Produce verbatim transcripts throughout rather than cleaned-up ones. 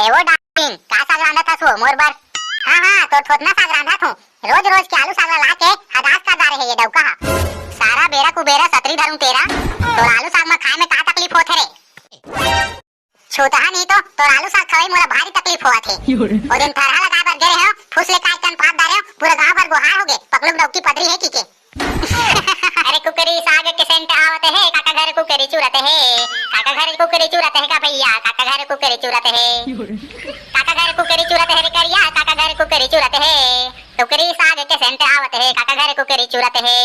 ए वो डार्लिंग, का साग रांधत हस वो मोर बर? हाँ, हाँ, तोर थोथना साग रांधत हूँ। रोज रोज के आलू साग ला के हदास कर डारे हे ये डौका हा। सारा बेरा कुबेरा सतरी धरूं तेरा, तोर आलू साग में खाए में का तकलीफ होत हे रे? छूतहा नहीं तो तोर आलू साग खवाई मोला भारी तकलीफ होवत हे। ओ दिन थरहा लगाए बर गे रहेंव, फुस ले काट कन पात डारेंव, पूरा गांव भर गोहार होगे, पकलू डौकी पदरी हे कहिके। अरे कुकरी साग के सेंट आवत हे, काका घर कुकरी चुरत हे, काका घर कुकरी चुरत हे का भैया, काका घर कुकरी चुरत हे, काका घर कुकरी चुरत हे रे करिया, काका घर कुकरी चुरत हे, कुकरी साग के सेंट आवत हे, काका घर कुकरी चुरत हे।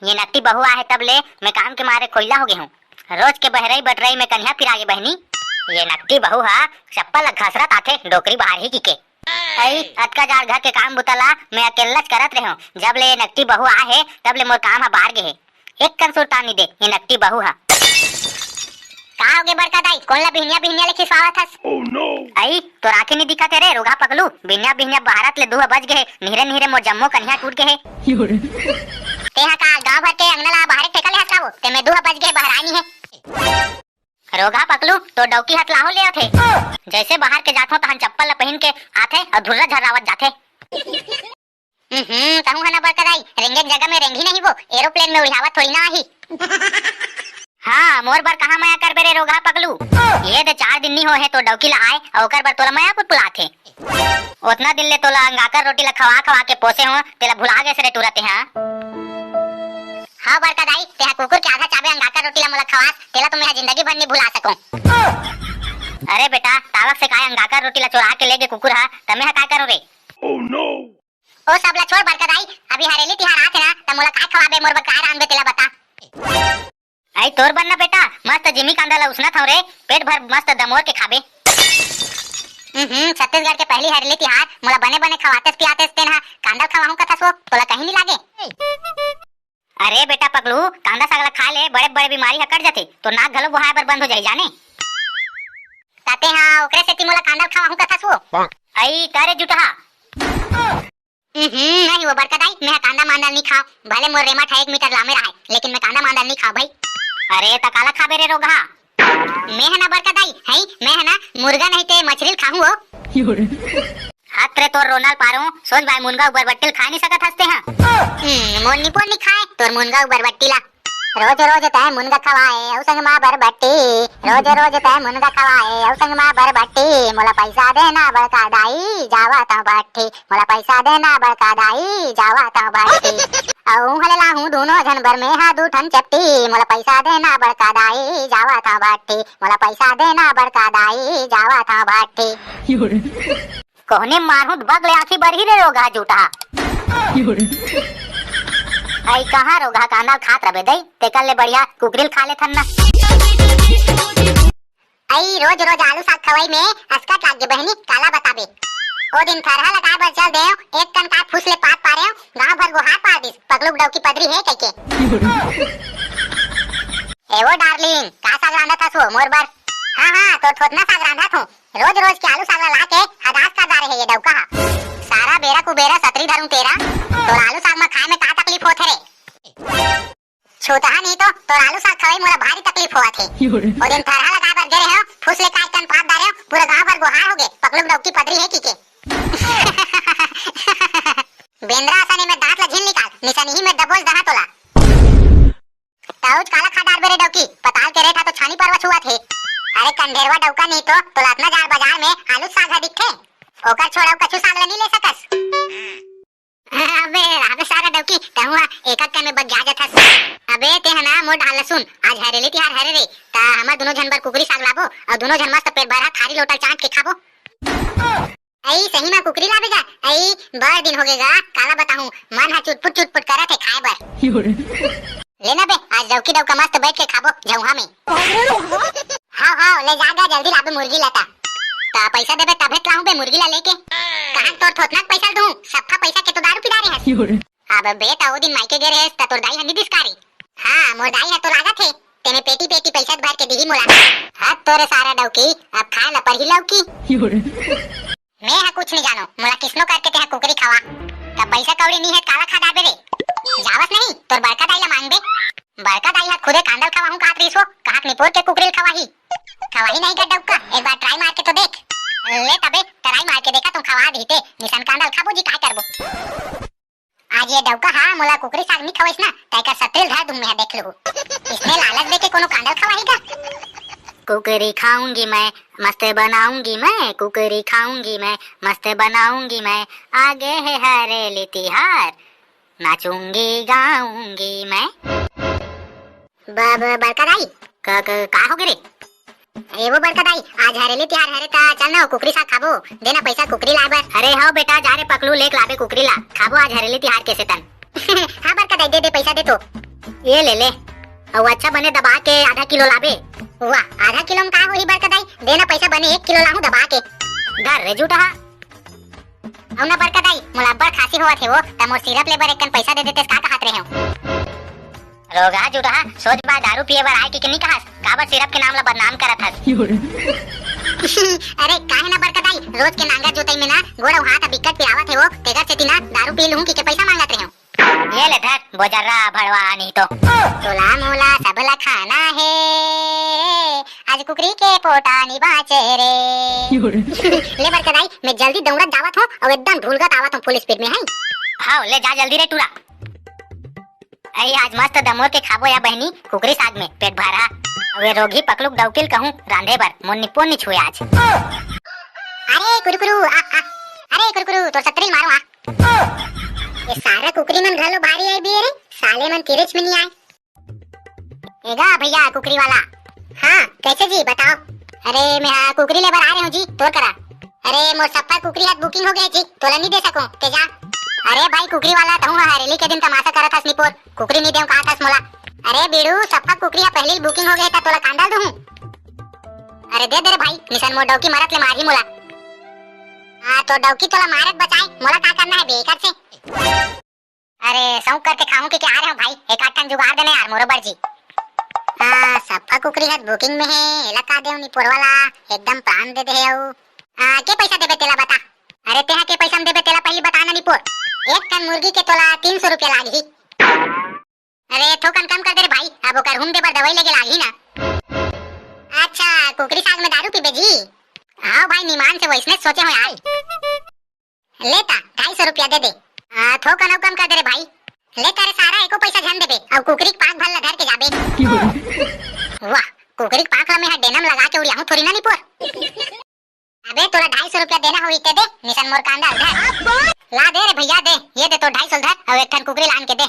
ये नकटी बहू आहे तब ले मैं काम के मारे कोइला हो गे हूँ। रोज के बहरई बटरई में कन्हिया फिरा गे बहनी। ये नकटी बहू हा चप्पल ला घसरत आथे, डोकरी बाहर ही कहिके। अई, अतका जाड़ घर के काम बुता ला मैं अकेल्लाच करत रहेंव। जब ले ये नकटी बहू आहे, तब ले मोर काम हा बार गे हे। एक कन सुरता नी दे ये नकटी बहू हा। का होगे बड़का दाई, कोन ला बिहनिया बिहनिया ले खिसवावत हस? अई, तोर आँखी नी दिखत हे रे रोगहा पकलू, बिहनिया बिहनिया बहरत ले दू बज गे हे, निहरे निहरे मोर जम्मो कन्हिया टूट गे हे। तेहा का गांव भर के अंगना ला बाहरे ठेका ले हस का वो? ते में दू बज गे हे, बहराय नी हे। रोगहा पकलू, तोर डौकी हतलाहू ले आथे। जैसे बाहर के जाथो तहन चप्पल ला पहिन के आथे अउ धुर्रा झर्रावत जाथे। हम्म, कहूँ है ना बड़का दाई, रेंगे के जगह में रेंगही नहीं वो, एरोप्लेन में उड़ावत थोड़ी ना आही। हाँ, मोर बर कहाँ मया करबे रे रोगहा पकलू। ये दे चार दिन नी होहे तोर डौकी ला आए, अउ ओकर बर तोला मया पुलपुलाथे। ओतना दिन ले तोला अंगाकर रोटी ला खवा खवा के पोसे हों, तेला भुला गेस रे टूरा तेहा। हाँ बड़का दाई, तेहा कुकुर के आधा चाबे अंगाकर रोटी ला मोला खवास, तेला तो मैं जिंदगी भर नी भुला सकूं। अरे बेटा, तावक से काय अंगाकर रोटी ला चोरा के ले गे कुकुर हा, त मैं हा काय करूं रे? ओ सब ला छोड़ बड़का दाई, अभी हरेली तिहार आथे ना, त मोला काय खवाबे, मोर बर काय रांधबे, तेला बता। अई तोर बर ना बेटा, मस्त जिमी कांदा ला उसनत हंव रे, पेट भर मस्त दमोर के खाबे। हम्म, छत्तीसगढ़ के पहली हरेली तिहार, मोला बने बने खवातेस पियातेस तेन हा, कांदा खवाहूं कथस वो, तोला कहीं नी लागे? अरे बेटा पकलू, कांदा साग ला खाए ले बड़े बड़े बीमारी हा कट जाथे, तोर नाक घलो बोहाय बर बंद हो जाही जाने। ताते हा ओकरे सेती मोला कांदा खवाहूं कथस वो। अई तारे जुटहा। हम्म, नहीं वो बड़का दाई, मैं हा कांदा मांदा नी खाव, भले मोर रेमा ठा एक मीटर लामे रहाय, लेकिन मैं कांदा मांदा नी खाव भाई। अरे त काला खाबे रे रोगहा? मैं हा ना बड़का दाई, हई, मैं हा ना मुर्गा नहीं ते मछली खाहूं वो। हत रे तोर रोनल पारू, सोच भाई मुनगा अउ बरबट्टी ल खाए नी सकत हस तेहा। हम्म, मोर निपोर नी खाए, तोर मुनगा अउ बरबट्टी ला। रोज रोज तैं मुनगा खवाए, अउ संग मा बरबट्टी। रोज रोज तैं मुनगा खवाए, अउ संग मा बरबट्टी। मोला पैसा देना बड़का दाई, जावत हंव भट्ठी। मोला पैसा देना बड़का दाई, जावत हंव भट्ठी। अउ उहाँ ले लाहूं दूनो झन बर में हा दू ठन चपटी। मोला पैसा देना बड़का दाई, जावत हंव भट्ठी। मोला पैसा देना बड़का दाई, जावत हंव भट्ठी। कोहने मारहूं त बगले आंखी बरही रे रोगहा जूठा। अई कहाँ रोगहा कांदा ल खात रबे दई, तेकर ले बढ़िया कुकरी ल खा लेथन ना। अई रोज रोज आलू साग खवई में असकट लाग गे बहिनी, काला बताबे। ओ दिन थरहा लगाए बर चल देव, एक कन काय फुस ले पात पारेव, गांव भर गोहार पार दिस, पगलू डौकी पदरी हे कहिके। ए वो डार्लिंग, का साग रांधत हस वो मोर बर? हाँ हाँ, तोर थोथना साग रांधत हूँ। रोज रोज के आलू साग ला लाके हदास कर डारे हे ये डौका हा। सारा बेरा कुबेरा सतरी धरूं तेरा, तोर आलू साग मा खाए में का तकलीफ होत हे रे? छूतहा नहीं तो तोर आलू साग खवई मोला भारी तकलीफ होवत हे। ओ दिन थरहा लगाए बर गे रहेंव, फुस ले काट कन पात डारेंव, पूरा गांव भर गोहार होगे, पगलू डौकी पदरी हे कहिके। बेंदरा असन में दांत ला झिन निकाल, निसनही में दबोच दहा तोला। तउच काला खा डारबे रे डौकी, पताल के रेट हा तो छानी परवा छुआत हे। अरे कंढेरवा डौका नहीं तो तोला अतना जाड़ बाजार में आलू साग हा दिखथे, ओकर छोड़ अउ कछु साग ला नहीं ले सकस। अबे, अबे सारा डौकी, तहूँ हा एक अक्कन में बग्या जाथस। अबे, तें हा ना मोर डाल ला सुन, आज हरेली तिहार हरे रे, त हमर दुनो झन बर कुकरी साग लाबो, अउ दुनो झन मस्त पेट भर हा थारी लोटा चाट के खाबो। अई, सही मा कुकरी लाबे गा? अई, बड़ दिन होगे गा, काला बताहूँ, मन हा चुटपुट चुटपुट करत हे खाए बर। ले ना बे, आज डौकी डौका मस्त बैठ के खाबो झौहा में। हाव, हाव, ले जा गा, जल्दी लाबे मुर्गी ला ता। ता पैसा देबे तभे तो लाहूँ बे मुर्गी ला लेके। कहाँ तोर थोथना के पैसा दूँ, सफा पैसा के तो दारू पिला रहे हस। अब बे, ता ओ दिन मायके गे रहेस, ता तोर दाई हा नी दिस का रे? हाँ, मोर दाई हा तो लागत हे, तेने पेटी पेटी पैसा भर के दिही मोला। हद तोरे सारा डौकी, अब खाए ला परही लौकी। मैं हा कुछ नहीं जानो, मोला किसनो करके तेहा कुकरी खवा। तब पैसा कौड़ी नहीं है, काला खा डारबे रे। जावस नहीं, तोर बड़का दाई ला मांगबे। बड़का दाई हा खुदे कांदा ल खवाहूं काहत रहिस हो, कहाक निपोर के कुकरी ल खवाही। खवाही नहीं का डौका, एक बार try मार के तो देख। ले तबे, try मार के देखा, तुम खवा दी ते, निसन कांदा ल खाबो जी, काय करबो। आज ये डौका हा मोला कुकरी साग नी खवाइस ना, त एकर सतरी ल धर दूं मैं, देख लूहू। इसने लालच देके कोनो कांदा ल खवाही का? कुकरी खाऊंगी मैं, मस्त बनाऊंगी मैं, कुकरी खाऊंगी मैं, मस्त बनाऊंगी मैं, आगे है हरेली तिहार, नाचूंगी गाऊंगी मैं। ब-, ब-, बड़का दाई। का, का, का हो गे रे? ए वो बड़का दाई, आज हरेली तिहार हरे त चल ना, कुकरी साग खाबो, दे ना पैसा कुकरी लाए बर। अरे हव बेटा, जा रे पकलू, लेक लाबे कुकरी ला, खाबो आज हरेली तिहार के सेतन। हाँ बड़का दाई, दे दे पैसा दे तो। ये ले ले, अउ अच्छा बने दबा के आधा किलो लाबे। वाह, आधा किलो में का होही बड़का दाई, दे ना पैसा, बने एक किलो लाहूं दबा के। धर रे जूठहा। अउ ना बड़का दाई, मोला अब्बड़ खांसी होवत हे वो, त मोर सिरप ले बर एक कन पैसा दे देतेस, का कहत रहे हो? रोगहा जूठहा, सोच बार दारू पिए बर आए के, के नी कहस, काबर सिरप के नाम ला बदनाम करत हस? अरे काहे ना बड़का दाई, रोज के नांगर जोतई में ना गोड़ अउ हाथ बिकट पिरावत हे वो, तेकर सेती ना दारू पी लूहूं के, के पैसा मांगत रहे हो। ये ले धर, बोजर्रा भड़वा नहीं तो। तोला मोला सब ला खाना हे, आज कुकरी के पोटा नी बाचे रे। ले बड़का दाई, मैं जल्दी दौड़त जावत हूँ अउ एकदम ढुलगत आवत हूँ full speed में, है। हाव, ले जा जल्दी रे टूरा। अरे आज मस्त दमोर के खाबो या बहनी, कुकरी साग में पेट भरा। अउ ये रोगी पकलुक डौकी ल कहूँ रांधे बर, मोर निपोर नी छुए आज। अरे कुरकुरू, आ, आ, अरे कुरकुरू, तोर सतरी ल मारो आ। ये सारा कुकरी मन घलो भारी आए बिये रे, साले मन किरेच में नी आए। ए गा भैया कुकरी वाला। हाँ, कैसे जी, बताओ। अरे मैं हा कुकरी ले बर आ रहे हूँ जी, तोर करा। अरे मोर सफा कुकरी हा booking हो गए जी, तोला नी दे सको, ते जा। अरे भाई कुकरी वाला, तहूँ हा हरेली के दिन तमाशा करत हस निपोर, कुकरी नी देव कहा थस मोला। अरे बीड़ू, सफा कुकरी हा पहली booking हो गए, त तोला कांदा ल दूहूँ। अरे दे दे रे भाई, निसन मोर डौकी मरत ले मारही मोला। हाँ, तो डौकी तोला मारत बचाए, मोला का करना है बेकार से। अरे सौंक करके खाहूं के, के आ रहे हो भाई, एक आध ठन जुगाड़ देना यार मोरो बर जी। हाँ, सफा कुकरी हर booking में है, एला का देव निपोर वाला, एकदम प्राण दे दे है अउ। आ, के पैसा देबे तेला बता। अरे तेहा के पैसा में देबे तेला पहली बता ना निपोर। एक ठन मुर्गी के तोला तीन सौ रुपया लागही। अरे थोकन कम कर दे रे भाई, अब ओकर हुम दे बर दवाई लेके लागही ना। अच्छा, कुकरी साग में दारू पीबे जी? हाँ भाई, निमान से वैसने सोचे हो यार। ले ता, ढाई सौ रुपया दे दे। आ, थोकन अउ कम कर दे रे भाई। ले ता रे सारा, एको पैसा झन देबे, अउ कुकरी के पांख भर ला धर के जाबे। वाह, कुकरी के पांख ला मैं हा डेना में लगा के उड़ियाहूं थोरी ना निपोर। अबे तोला ढाई सौ रुपया देना होही ते दे, निसन मोर कांदा ल धर। ला दे रे भैया दे, ये दे तोर ढाई सौ ल धर, अउ एक ठन कुकरी लान के दे।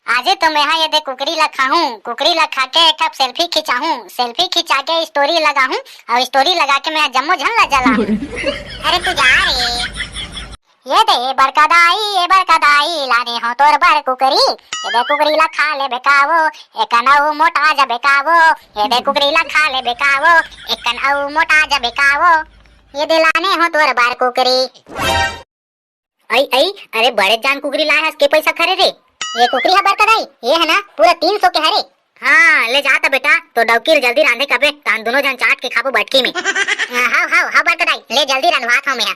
आजे तो मेहा ये दे कुकरी ला खाहूं, कुकरी ला खा के एक ठप selfie खिंचाहूं, selfie खिंचा के story लगाहूं, अउ story लगा के मेहा जम्मो झन ला जलाहूं। अरे तू जा रे। ये दे बड़का दाई, ये बड़का दाई, लाने हो तोर बर कुकरी। ये दे कुकरी ला खा ले बेकावो, एकन अउ मोटा जा बेकावो। ये दे कुकरी ला खा ले बेकावो, एकन अउ मोटा जा बेकावो। ये दे लाने हो तोर बर कुकरी। अई, अई, अरे बड़े जान कुकरी लाए हस, के पैसा खरे रे? ये कुकरी हा बड़का दाई, ये है ना पूरा तीन सौ के हरे। हाँ, ले जा त बेटा, तो डौकी ल जल्दी रांधे कबे, तान दोनों झन चाट के खाबो बटकी में। हाँ, हाँ, हाँ, बड़का दाई, ले जल्दी रंधवात हूँ मैं।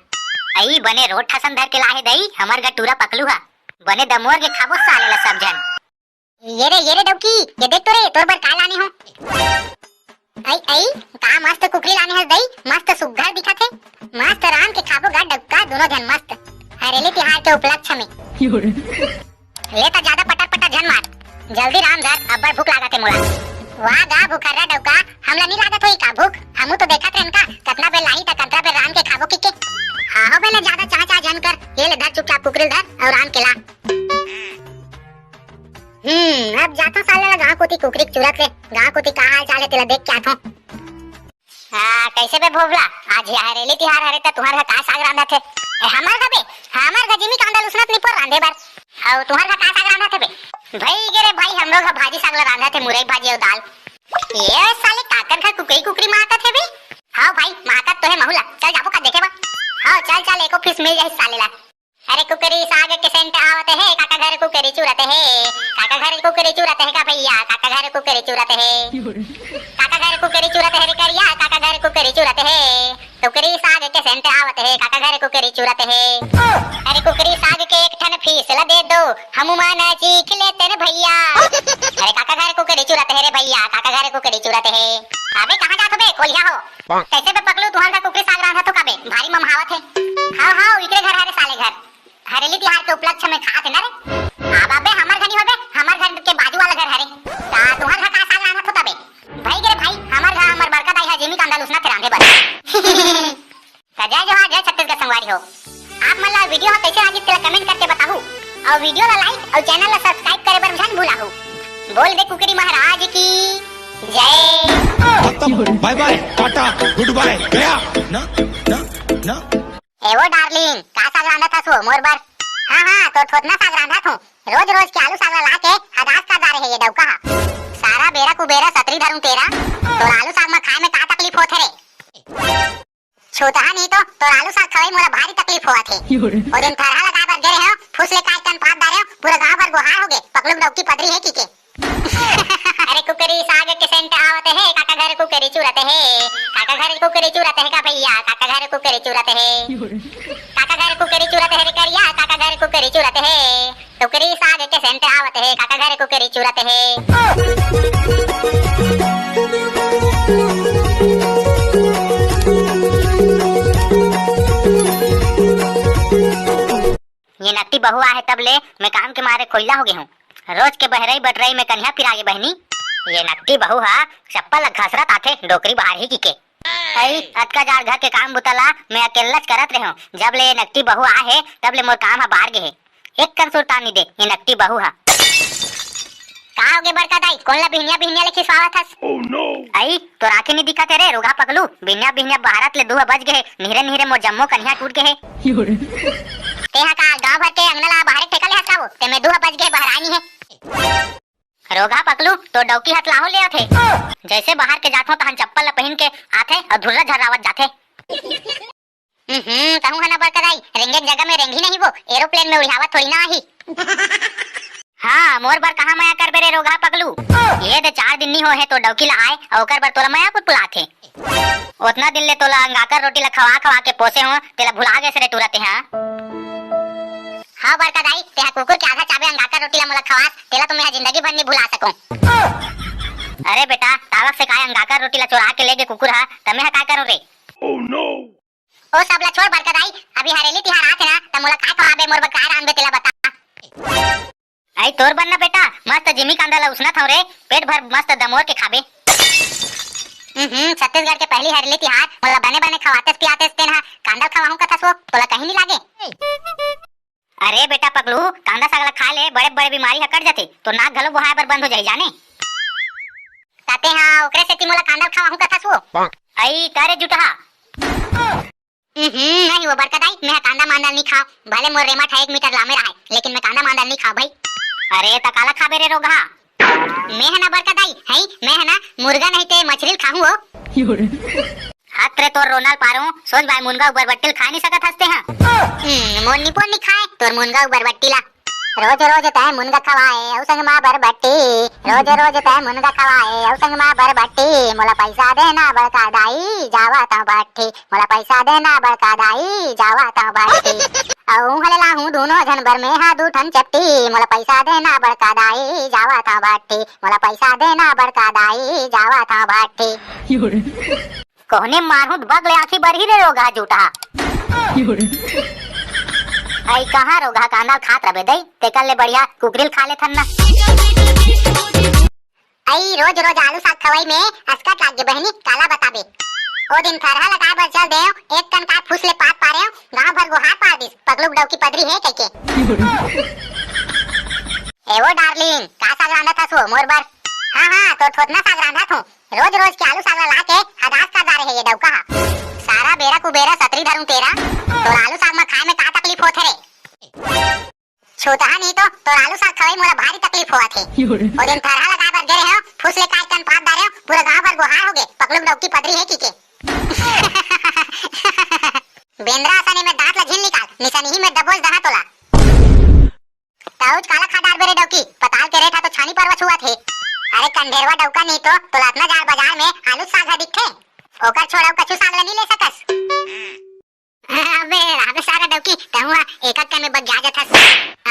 अई बने रोट ठसन धर के लाहे दई, हमर गटूरा पकलू हा। बने दमोर के खाबो साले ला सब झन। ये रे, ये रे डौकी, ये देख तो रे, तोर बर का लाने हो। अई, अई, का मस्त कुकरी लाने हस दई, मस्त सुग्घर दिखत हे। मस्त रांध के खाबो गा डौका, दोनों झन मस्त। हरेली तिहार के उपलक्ष्य में। ले त ज्यादा पटर पटर झन मार, जल्दी रांध धर, अब्बड़ भूख लागत हे मोला। वाह गा भूखर्रा डौका, हमला नी लागत होई का भूख? हमू तो देखत रहन का, कतना बेर लाही त कतरा बेर रांध के खाबो किके। आहो बे, ले ज्यादा चाह चाह झन कर, ये ले धर चुपचाप कुकरी ल धर अउ रांध के ला। हम्म, अब जाथो साले ला गांव कोती कुकरी के चुरत ले, गांव कोती का हाल चाल हे तेला देख के आथो। आ, कैसे बे भोभला, आज ये हरेली तिहार हरे त तुंहर घर का साग रांधत हे? ए, हमर घर बे, हमर घर जिमी कांदा ल उसनत निपोर रांधे बर। अउ तुंहर घर का साग रांधत हे बे? भई गे रे भाई, हम लोग ह भाजी साग ला रांधत हे, मुरई भाजी अउ दाल। ये साले काकर घर कुकरी कुकरी माकत हे बे? हाँ भाई, माकत तो हे महू ला, चल जाबो का देखे बर। हाँ चल चल, एको piece मिल जाही साले ला। अरे कुकरी साग के सेंट आवत हे, काका घर कुकरी चुरत हे, काका घर कुकरी चुरत हे का भैया, काका घर कुकरी चुरत हे, काका घर कुकरी चुरत हे रे करिया, काका घर कुकरी चुरत हे, कुकरी साग के सेंट आवत हे, काका घर कुकरी चुरत हे। अरे कुकरी साग के एक ठन फीस ला दे दो, हमू मन चीख लेते न भैया। अरे काका घर कुकरी चुरत हे रे भैया, काका घर कुकरी चुरत हे। अबे कहाँ जात हो बे कोलिया हो? कैसे बे पकलू, तुहर घर कुकरी साग रांधत हो का बे? भारी ममहावत हे। हाँ हाँ, इकरे घर हरे साले घर। हरेली तिहार के उपलक्ष्य में खात हे ना रे। अब अबे हमर घर नहीं होबे, हमर घर के बाजू वाला घर हरे। ता तुहर घर का साग रांधत हो तबे? भाई गे रे भाई, हमर घर हमर बड़का दाई हा जिमी कांदा लुसना थे रांधे बर। त जय जोहार, जय छत्तीसगढ़ संगवारी हो। आप मन ला वीडियो हा कैसे लागिस तेला कमेंट करके बताहू, और वीडियो ला लाइक और चैनल ला सब्सक्राइब करे बर झन भुलाहू। बोल दे कुकरी महाराज की जय। खत्म, बाय बाय, टाटा, गुड बाय, गया। ना, ना, ना। ए वो डार्लिंग, का साग रांधत हस वो मोर बर? हाँ हाँ, तो थोथना साग रांधत हूँ। रोज रोज के आलू साग ला लाके हदास कर डारे हे ये डौका हा। सारा बेरा कुबेरा सतरी धरूं तेरा, तोर आलू साग मा खाए में का तकलीफ होथे रे? छूतहा नहीं तो तोर आलू साग खवाई मोला भारी तकलीफ होवत हे। ओ दिन थरहा लगाए बर गे रहेंव, फुस ले काट कन पात डारेंव, पूरा गांव भर गोहार हो गे, पकलू डौकी पदरी हे की के। अरे कुकरी साग के सेंट आवत हे, काका घर कुकरी चुरत हे, काका घर कुकरी चुरत हे का भैया, काका घर कुकरी चुरत हे, काका घर कुकरी चुरत हे रे करिया, काका घर कुकरी चुरत हे, कुकरी साग के सेंट आवत हे, काका घर कुकरी चुरत हे। ये नकटी बहू आहे तब ले मैं काम के मारे कोइला हो गे हूँ। रोज के बहरई बटरई में कन्हा फिरा गे बहनी। ये नकटी बहू हा चप्पल ला घसरत आथे, डोकरी बाहर ही की के। अई, अतका जाड़ घर के काम बुता ला मैं अकेल्लाच करत रेहेंव। जब ले ये नकटी बहू आहे, तब ले मोर काम हा बाढ़ गे हे। एक कन सुरता नी दे ये नकटी बहू हा। का होगे बड़का दाई, कोन ला बिहनिया बिहनिया ले खिसवावत हस? अई, तोर आँखी नी दिखत हे रे रोगहा पकलू, बिहनिया बिहनिया बहारत ले दू हा बज गे हे, निहरे निहरे मोर जम्मो कनिहा टूट गे हे। तेहा का गाँव भर के अंगना ला बाहरे ठेका ले हस का वो, ते में दू हा बज गे हे बहराय नी हे। रोगहा पकलू, तोर डौकी हतलाहो ले आथे। जैसे बाहर के जाथो तहन चप्पल ला पहिन के आथे अउ धुर्रा झर्रावत जाथे। हम्म, कहूँ है ना बड़का दाई, रेंगे के जगह में रेंगी नहीं वो, एरोप्लेन में उड़ावत थोड़ी ना आही। हाँ, मोर बर कहाँ मया करबे रे रोगहा पकलू। ये दे चार दिन नी हो हे तोर डौकी ला आए, अउ ओकर बर तोला मया पुलपुलाथे। ओतना दिन ले तोला अंगाकर रोटी ला खवा खवा के पोसे हो, तेला भुला गेस रे टूरा तेहा। हाँ बड़का दाई, तेहा कुकुर के आधा चाबे अंगाकर रोटी ला मोला खवास, तेला तो मेहा जिंदगी भर नी भुला सकूं। अरे बेटा, तावक से काय अंगाकर रोटी ला चोरा के ले गे कुकुर हा, त मेहा काय करूं रे? ओ सब ला छोड़ बड़का दाई, अभी हरेली तिहार आथे ना, त मोला काय खवाबे, मोर बर काय रांधबे तेला बता। अई तोर बर ना बेटा, मस्त जिमी कांदा ला उसनत हव रे, पेट भर मस्त दमोर के खाबे। हम्म, छत्तीसगढ़ के पहली हरेली तिहार, मोला बने बने खवातेस पियातेस तेन हा, कांदा खवाहूं कथस वो, तोला कहीं नी लागे। अरे बेटा पकलू, कांदा साग ला खा ले, बड़े बड़े बीमारी हा कट जाथे, तो नाक घलो बोहाय बर बंद हो जाही जाने। ताते हा ओकरे सेती मोला कांदा खवाहूं कथस वो। अई तारे जुटहा। हम्म, नहीं वो बड़का दाई, मैं कांदा मांदा नी खाव, भले मोर रेमट हा एक मीटर लामे रहे, लेकिन मैं कांदा मांदा नी खाव भाई। अरे त काला खाबे रे रोगहा? मैं है ना बड़का दाई, है मैं है ना मुर्गा नहीं ते मछली खाहूं वो। हत रे तोर रोनल पारो, सोच भाई मुनगा ऊपर बट्टी ला खा नी सकत हस ते हा। हम्म, मोर निपोर नी खाए तोर मुनगा ऊपर बट्टी ला। रोज रोज तै मुनगा खवाए, अउ संग मा बरबट्टी। रोज रोज तै मुनगा खवाए, अउ संग मा बरबट्टी। मोला पैसा देना बड़का दाई, जावा ता भट्टी। मोला पैसा देना बड़का दाई, जावा ता भट्टी। अउ उहले लाहूं दूनो झन बर में हा दू ठन चट्टी। मोला पैसा देना बड़का दाई, जावा ता भट्टी। मोला पैसा देना बड़का दाई, जावा ता भट्टी। कोहने मारहूं त बग ले आंखी बरही रे रोगहा जूठा। अई कहाँ रोगहा कांदा ल खात रबे दई, तेकर ले बढ़िया कुकरी ल खा लेथन ना। अई रोज रोज आलू साग खवई में असकट लाग गे बहिनी, काला बताबे। ओ दिन थरहा लगाए बर चल देव, एक कन काय फुस ले पात पारेव, गांव भर गोहार पार दिस, पगलू डौकी पदरी हे कहिके। ए वो डार्लिंग, का साग रांधत हस वो मोर बर? हाँ हाँ, तोर थोथना साग रांधत हूँ। रोज रोज के आलू साग ला लाके हदास कर डारे हे ये डौका हा। सारा बेरा कुबेरा सतरी धरूं तेरा, तोर आलू साग मा खाए में का तकलीफ होत हे रे? छूतहा नहीं तो तोर आलू साग खवई मोला भारी तकलीफ होवत हे। ओ दिन थरहा लगाए बर गे रहेंव, फुस ले काट कन पात डारेंव, पूरा गांव भर गोहार हो गे, पकलू डौकी पदरी हे की के। बेंदरा असन में दांत ला झिन निकाल, निसनिही में दबोच दहा तोला। तउच काला खा डारबे रे डौकी, पताल के रेट हा तो छानी परवा छुआत हे। अरे कंढेरवा डौका नहीं तो तोला अतना जाड़ बाजार में आलू साग हा दिखथे। ओकर छोड़ा अउ कछु साग ल नी ले सकस? अबे, अबे सारा डौकी, तहूं ह एक-एक कन में बग्या जाथस।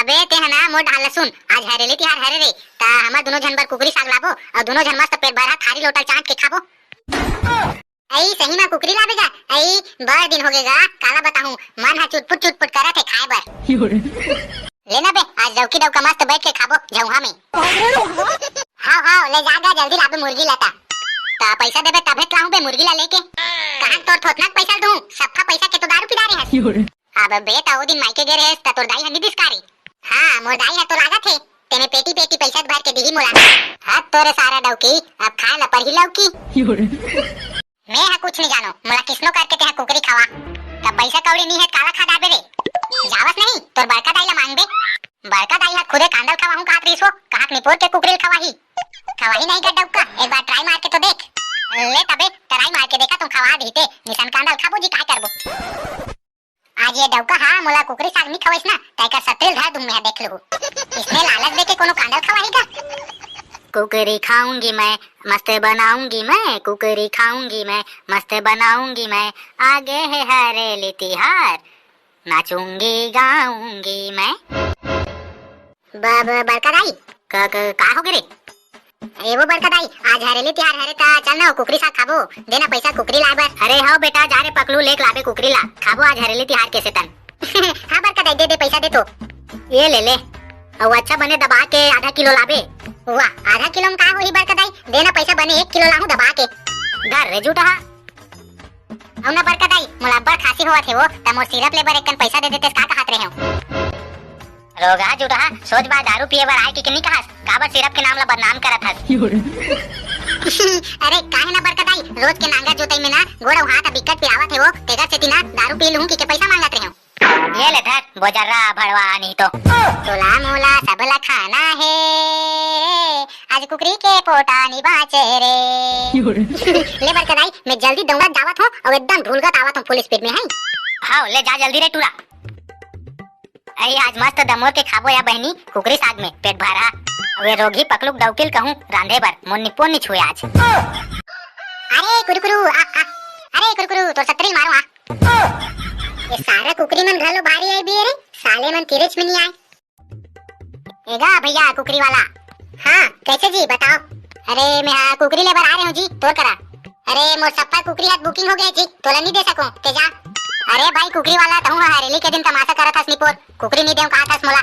अबे, तें ह ना मोर डहर ल सुन, आज हरेली तिहार हरे रे, त हमर दुनों झन बर कुकरी साग लाबो, अउ दुनों झन मस्त पेट भरहा थारी लोटा ल चाट के खाबो। अई, सही म कुकरी लाबे गा? अई, बड़ दिन होगे गा, काला बताहूं, मन ह चुटपुट चुटपुट करत हे खाए बर। ले ना बे, आज डौकी डौका मस्त बइठ के खाबो झउहा में। हाव, हाव, ले जा गा, जल्दी लाबे मुर्गी ला ता। त पइसा देबे तभे त लाहूं बे मुर्गी ला लेके। कहां तोर थोथना के पइसा ल दूं, सफा पइसा के तो दारू पिला रहे हस। अबे त ओ दिन मायके गे रहेस त तोर दाई ह नी दिस का रे? हां, मोर दाई ह तो लागत हे, तेने पेटी पेटी पइसा भर के दिही मोला। हद तोरे सारा डौकी, अब खाए ला परही लौकी। मैं ह कुछ नी जानों, मोला किसनो करके तें ह कुकरी खवा। त पइसा कौड़ी नी हे त काला खा डारबे रे? जावस नहीं, तोर बड़का दाई ला मांगबे। बड़का दाई ह खुदे कांदा ल खवाहूं काहत रहिस वो, कहां के निपोर के कुकरी ल खवाही। खवाही नहीं गा डौका, एक बार try मार के तो देख। ले तबे, try मार के देखथों खवा दिही ते, निसन कांदा ल खाबो जी, काय करबो। आज ये डौका हा मोला कुकरी साग नी खवाइस ना, त एकर सतरी ल धर दूं मैं ह, देख लूहू। इसने लालच देके कोनो कांदा ल खवाही गा। कुकरी खाऊंगी मैं, मस्त बनाऊंगी मैं, कुकरी खाऊंगी मैं, मस्त बनाऊंगी मैं, आगे है हरेली तिहार, नाचूंगी गाऊंगी मैं। ब-, ब-, बड़का दाई। का, का, का होगे रे? ए वो बड़का दाई, आज हरेली तिहार हरे त चल ना, कुकरी साग खाबो। दे ना पइसा कुकरी लाए बर। अरे हव बेटा, जा रे पकलू, लेके लाबे कुकरी ला। खाबो आज हरेली तिहार के सेतन। हां बड़का दाई, दे दे, पइसा दे तो। ये ले ले। अउ अच्छा बने दबा के आधा किलो लाबे। वाह, आधा किलो में का होही बड़का दाई? दे ना पइसा, बने एक किलो लाहूं दबा के। धर रे जुटहा। अउ ना बड़का दाई, मोला अब्बड़ खांसी होवत हे वो, त मोर सिरप ले बर एक कन पइसा दे देतेस, का कहत रहेंव? रोगहा जुटहा, सोझ बाय दारू पिए बर आए के, के नी कहस, काबर सिरप के नाम ला बदनाम करत हस? अरे काहे ना बड़का दाई, रोज के नांगर जोतई में ना गोड़ अउ हाथ बिकट पिरावत हे वो, तेकर सेती ना दारू पी लूहूं कहिके पइसा मांगत रहेंव। ये ले धर, बोजर्रा भड़वा नहीं तो। तोला मोला सब ला खाना हे, आज कुकरी के पोटा नी बांचे रे। ले बड़का दाई, मैं जल्दी दौड़त जावत हों अउ एकदम ढुलकत आवत हों full speed में, हैं? हाव, ले जा जल्दी रे टूरा। अई आज मस्त दमोर के खाबो या बहिनी कुकरी साग में पेट भरहा। अउ ये रोगही पकलू के डौकी ल कहूं रांधे बर, मोर निपोर नी छुए आज। अरे कुरकुरू, आ, आ, अरे कुरकुरू, तोर सतरी ल मारों आ। ये सारा कुकरी मन घलो भारी आए बे रे, साले मन किरेच में नी आए। ए गा भइया कुकरी वाला। हां, कइसे जी, बताव। अरे, मैं हा कुकरी ले बर आए रहेंव जी, तोर करा। अरे, मोर सफा कुकरी हा booking होगे जी, तोला नी दे सकों, तें जा। अरे भाई कुकरी वाला, तहूं हा हरेली के दिन तमासा करत हस निपोर, कुकरी नी देंव कहत हस मोला।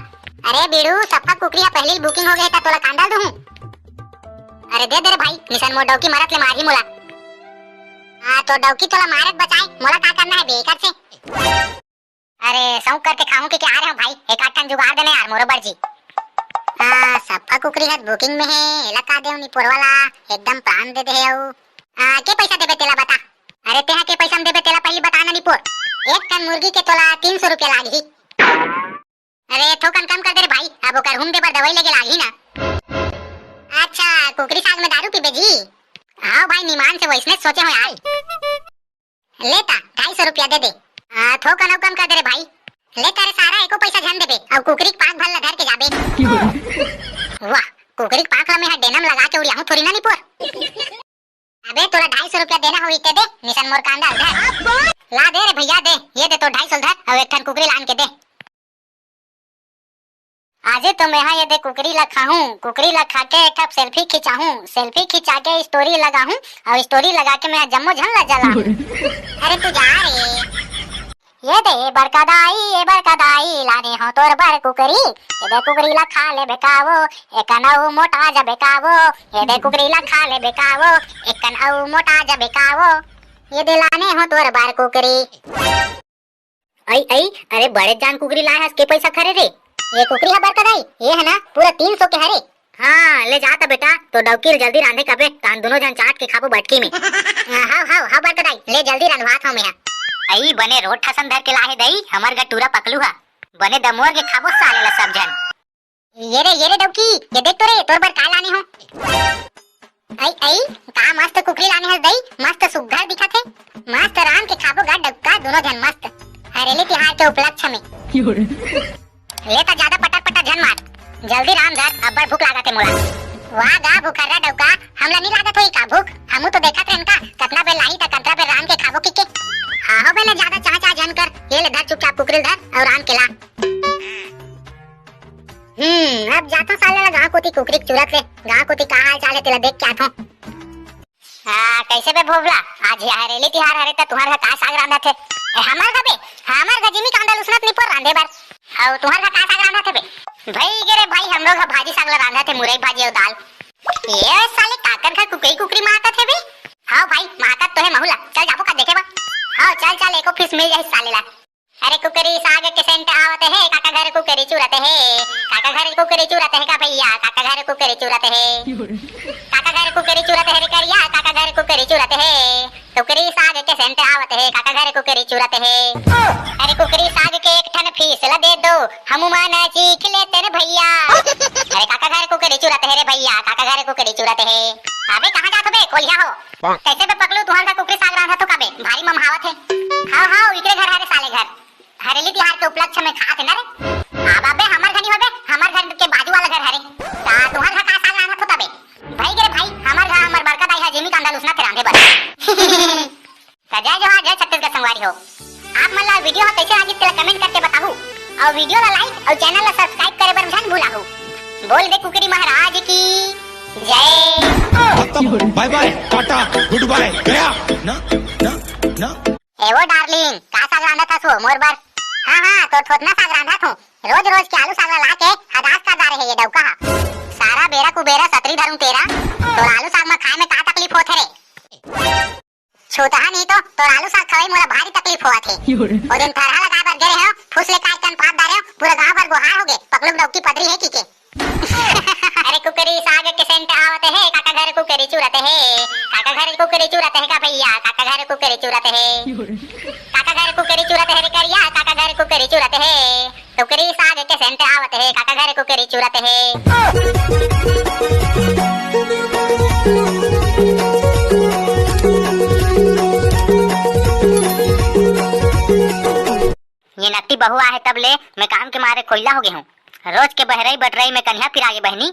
अरे बीड़ू, सफा कुकरी हा पहिली booking होगे हे त तोला कांदा ल दूहूं? अरे दे दे रे भाई, निसन मोर डौकी मरत ले मारही मोला। हां, तोर डौकी तोला मारे के बचाए, मोला का करना हे बे एकर से? अरे, सौंक करके खाहूं कहिके आए रहेंव भाई, एक आध ठन जुगाड़ दे ना यार, मोरो बर जी। हां, सफा कुकरी हा booking में हे, एला का देंव निपोर वाला, एकदम प्राण दे दे हे अउ। आ, के पइसा देबे तेला बता। अरे, तें हा के पइसा में देबे तेला पहिली बता ना निपोर। एक ठन मुर्गी के तोला तीन सौ रुपया लागही। अरे, थोकन कम कर दे रे भाई, अब ओकर हूम दे बर दवई लेगे लागही ना। अच्छा, कुकरी साग में दारू पीबे जी? हाव भाई, निमान से वइसने सोचे हों यार। ले ता, ढाई सौ रुपया दे दे। आ, थोकन अउ कम कर दे रे भाई। ले ता रे सारा, एको पइसा झन देबे, अउ कुकरी के पांख भर ला धर के जाबे। वाह, कुकरी के पांख ला मैं हा डेना में लगा के उड़ियाहूं थोरी ना निपोर। अबे तोला ढाई सौ रुपया देना होही ते दे, निसन मोर कांदा ल धर। ला दे रे भइया दे, ये दे तोर ढाई सौ ल धर, अउ एक ठन कुकरी लान के दे। आजे तो मैं हा ये दे कुकरी ला खाहूं, कुकरी ला खा के एक ठन selfie खिंचाहूं, selfie खिंचा के story लगाहूं, अउ story लगा के मैं हा जम्मो झन ला जलाहूं। अरे तू जा रे। ये दे बड़का दाई, ये बड़का दाई, लाने हों तोर बर कुकरी, ये दे कुकरी ला खा लेबे का वो, एकन अउ मोटा जाबे का वो, ये दे कुकरी ला खा लेबे का वो, एकन अउ मोटा जाबे का वो, ये दे लाने हों तोर बर कुकरी। अई, अई, अरे बड़े जान कुकरी लाए हस, के पइसा खरे रे? ये कुकरी हा बड़का दाई, ये हे ना, पूरा तीन सौ के हरे। हां, ले जा त बेटा, तोर डौकी ल जल्दी रांधे कबे, तहन दुनों झन चाट के खाबो बटकी में। हाव, हाव, हाव बड़का दाई, ले जल्दी रंधवात हंव मैं हा। अई बने रोट ठसन धर के लाहे दई, हमर गा टूरा पकलू हा। बने दमोर के खाबो साले ला सब झन। ये रे, ये रे डौकी, ये देख तो रे, तोर बर का लाने हों। अई, अई, का मस्त कुकरी लाने हस दई, मस्त सुग्घर दिखत हे। मस्त रांध के खाबो गा डौका दुनों झन मस्त। हरेली तिहार के उपलक्ष्य में। ले त जादा पटर पटर झन मार, जल्दी रांध धर, अब्बड़ भूख लागत हे मोला। वाह गा भुखर्रा डौका, हमला नी लागत होई का भूख? हमू तो देखत रहन का, कतना बेर लाही त कतना बेर रांध के खाबो कहिके। हाँ हो बे, ले जादा चाह चाह झन कर, ये ले धर चुपचाप कुकरी ल धर अउ रांध के ला। हम्म, अब जाथों साले ला गांव कोती कुकरी के चुरत ले, गांव कोती का हाल चाल हे तेला देख के आथों। हाँ, कैसे बे भोभला? आज ये हरेली तिहार हरे त तुंहर घर का साग रांधत हे? ए, हमर घर बे, हमर घर जिमी कांदा ल उसनत निपोर रांधे बर। अउ तुंहर घर का साग रांधत हे बे? भई गे रे भाई, हम लोग ह भाजी साग ला रांधत हे, मुरई भाजी अउ दाल। ये साले काकर घर कुकरी कुकरी मातत हे बे? हाँ भाई, मातत तो हे महू ला। चल जाबो का देखे बर? हाँ, चल चल, एको फीस मिल जाही साले ला। अरे कुकरी साग के सेंट आवत हे, काका घर कुकरी चुरत हे। काका घर कुकरी चुरत हे का भैया, काका घर कुकरी चुरत हे। काका घर कुकरी चुरत हे रे करिया, काका घर कुकरी चुरत हे। कुकरी साग के सेंट आवत हे, काका घर कुकरी चुरत हे। अरे कुकरी साग के एक ठन फीस ल दे दो, हमू मन चीख लेतेन भैया। अरे काका घर कुकरी चुरत हे रे भैया, काका घर कुकरी चुरत हे। अबे कहाँ जात हो बे कोलिया हो? कैसे बे पकलू, तुंहर घर कुकरी साग रांधत हो का बे? भारी ममहावत हे। हाँ हाँ, इकरे घर हरे साले घर। हरेली तिहार के उपलक्ष्य में खात हे ना रे। अब अबे हमर घर नी होबे, हमर घर के बाजू वाला घर हरे। ता तुंहर घर का साग रांधत हो तबे? भई गे रे भाई, हमर घर हमर बड़का दाई ह जिमी कांदा ल उसनत हे रांधे बर। त जय जोहार, जय छत्तीसगढ़ संगवारी हो। आप मन ला video ह कैसे लागिस तेला comment करके बताहू, अउ video ला like अउ channel ला subscribe करे बर झन भुलाहू। बोल दे कुकरी महाराज की जय। खत्म, bye bye, Tata, good bye, गया। ना, ना, ना। ए वो darling, का साग रांधत हस वो मोर बर? हाँ हाँ, तोर थोथना साग रांधत हूँ। रोज रोज के आलू साग ला लाके हदास कर डारे हे ये डौका हा। सारा बेरा कुबेरा सतरी धरूं तेरा, तोर आलू साग मा खाए में का तकलीफ होथे रे? छूतहा नहीं तो तोर आलू साग खवाई मोला भारी तकलीफ होवत हे। ओ दिन थरहा लगाए बर गे रहेंव, फुस ले काट कन पात डारेंव, पूरा गांव भर गोहार होगे, पकलू डौकी पदरी हे कहिके। अरे कुकरी साग के सेंट आवत हे, काका घर कुकरी चुरत हे। काका घर कुकरी चुरत हे का भैया, काका घर कुकरी चुरत हे। काका घर कुकरी चुरत हे रे करिया, काका घर कुकरी चुरत हे। कुकरी साग के सेंट आवत हे, काका घर कुकरी चुरत हे। ये नकटी बहू आहे तब ले मैं काम के मारे कोइला हो गे हूँ। रोज के बहरई बटरई में कन्हा फिरा गे बहनी।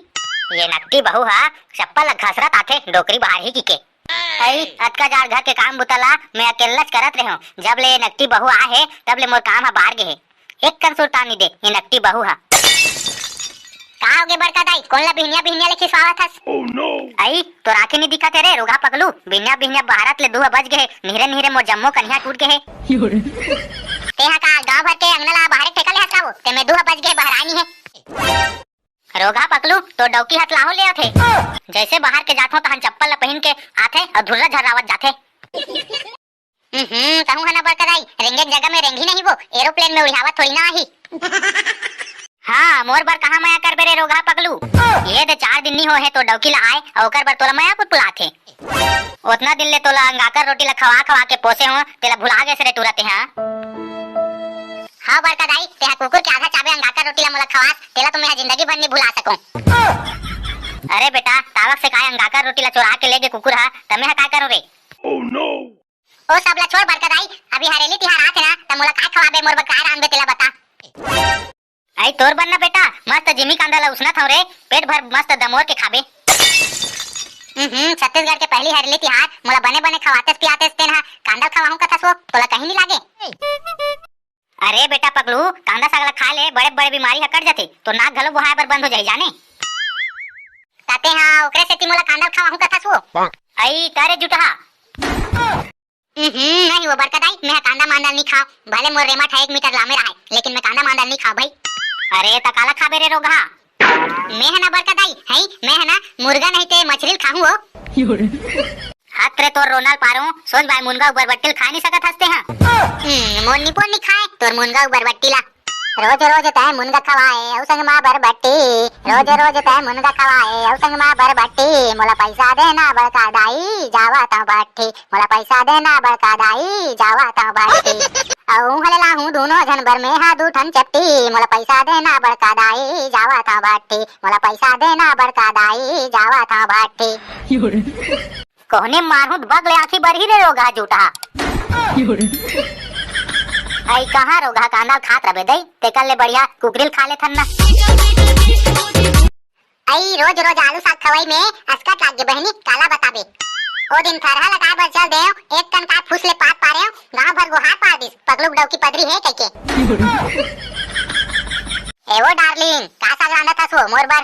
ये नकटी बहू हा चप्पल ला घसरत आथे, डोकरी बाहर ही कहिके। अई, अतका जाड़ घर के काम बुता ला मैं अकेल्लाच करत रहेंव। जब ले ये नकटी बहू आहे, तब ले मोर काम हा बार गे हे। एक कन सुरता नी दे ये नकटी बहू हा। का होगे बड़का दाई, कोन ला बिहनिया बिहनिया ले खिसवावत हस? अई, तोर आँखी नी दिखत हे रे रोगहा पकलू, बिहनिया बिहनिया बहारत ले दू बज गे हे, निहरे निहरे मोर जम्मो कनिहा टूट गे हे। तेहा का गांव भर के अंगना ला बहारे ठेका ले हस का वो, ते में दू बज गे बहराय नी हे। रोगहा पकलू, तोर डौकी हतलाहो ले आथे। जैसे बाहर के जाथों तहन चप्पल ला पहिन के आथे अउ धुर्रा झर्रावत जाथे। हम्म, कहूँ हना बड़का दाई, रेंगे के जगह में रेंगही नहीं वो, aeroplane में उड़ावत थोड़ी ना आही। हाँ, मोर बर कहाँ मया करबे रे रोगहा पकलू। ये दे चार दिन नी होहे तोर डौकी ला आए, अउ ओकर बर तोला मया कुतकुलाथे। ओतना दिन ले तोला अंगाकर रोटी ला खवा खवा के पोसे हों, तेला भुला गेस रे टूरा तेहा। हाँ बड़का दाई, तेहा कुकुर के आधा चाबे अंगाकर रोटी ला मोला खवास, तेला तो मैं जिंदगी भर नी भुला सकूं। अरे बेटा, तावक से काय अंगाकर रोटी ला चोरा के ले गे कुकुर हा, त मैं हा काय करूं रे? ओ सब ला छोड़ बड़का दाई, अभी हरेली तिहार आथे ना, त मोला काय खवाबे, मोर बर काय रांधबे तेला बता। अई तोर बर ना बेटा, मस्त जिमी कांदा ला उसनत हंव रे, पेट भर मस्त दमोर के खाबे। हम्म, छत्तीसगढ़ के पहली हरेली तिहार, मोला बने बने खवातेस पियातेस तेन हा, कांदा ल खवाहूं कथस वो, तोला कहीं नी लागे। अरे बेटा पकलू, कांदा साग ला खाए ले बड़े बड़े बीमारी हा कट जाथे, तोर नाक घलो बोहाय बर बंद हो जाही जाने। त तेहा ओकरे सेती मोला कांदा ल खवाहूं कथस वो। अई तारे जुटहा। हम्म, नहीं वो बड़का दाई, मैं कांदा मांदा नी खांव, भले मोर रेमट हा एक मीटर लामे रहे, लेकिन मैं कांदा मांदा नी खांव भाई। अरे त काला खाबे रे रोगहा? मैं हा ना बड़का दाई, हई, मैं हा ना मुर्गा नहीं ते मछली ल खाहूं वो। हत रे तोर रोना ल पारों, सोझ बाय मुनगा अउ बरबट्टी ल खाय नी सकत हस तेहा। हम्म, मोर निपोर नी खाय तोर मुनगा अउ बरबट्टी ला। रोज रोज तैं मुनगा खवाए अउ संग मा बरबट्टी, रोज रोज तैं मुनगा खवाए अउ संग मा बरबट्टी, मोला पैसा देना बड़का दाई, जावत हंव भट्टी, मोला पैसा देना बड़का दाई, जावत हंव भट्टी। अउ उहले लाहूं दूनो झन बर में हा दू ठन चपटी, मोला पैसा देना बड़का दाई, जावत हंव भट्टी, मोला पैसा देना बड़का दाई, जावत हंव भट्टी। कोहने मारहूं त बगले आंखी बरही रे रोगहा जूठहा। अई कहाँ रोगहा कांदा ल खात रबे दई, तेकर ले बढ़िया कुकरी ल खा लेथन ना। अई रोज रोज आलू साग खवई में असकट लाग गे बहिनी, काला बताबे। ओ दिन थरहा लगाए बर चल देव, एक कन काय फुस ले पात पारेव, गांव भर गोहार पार दिस, पकलू के डौकी पदरी हे कहिके। ए वो डार्लिंग, का साग रांधत हस वो मोर बर?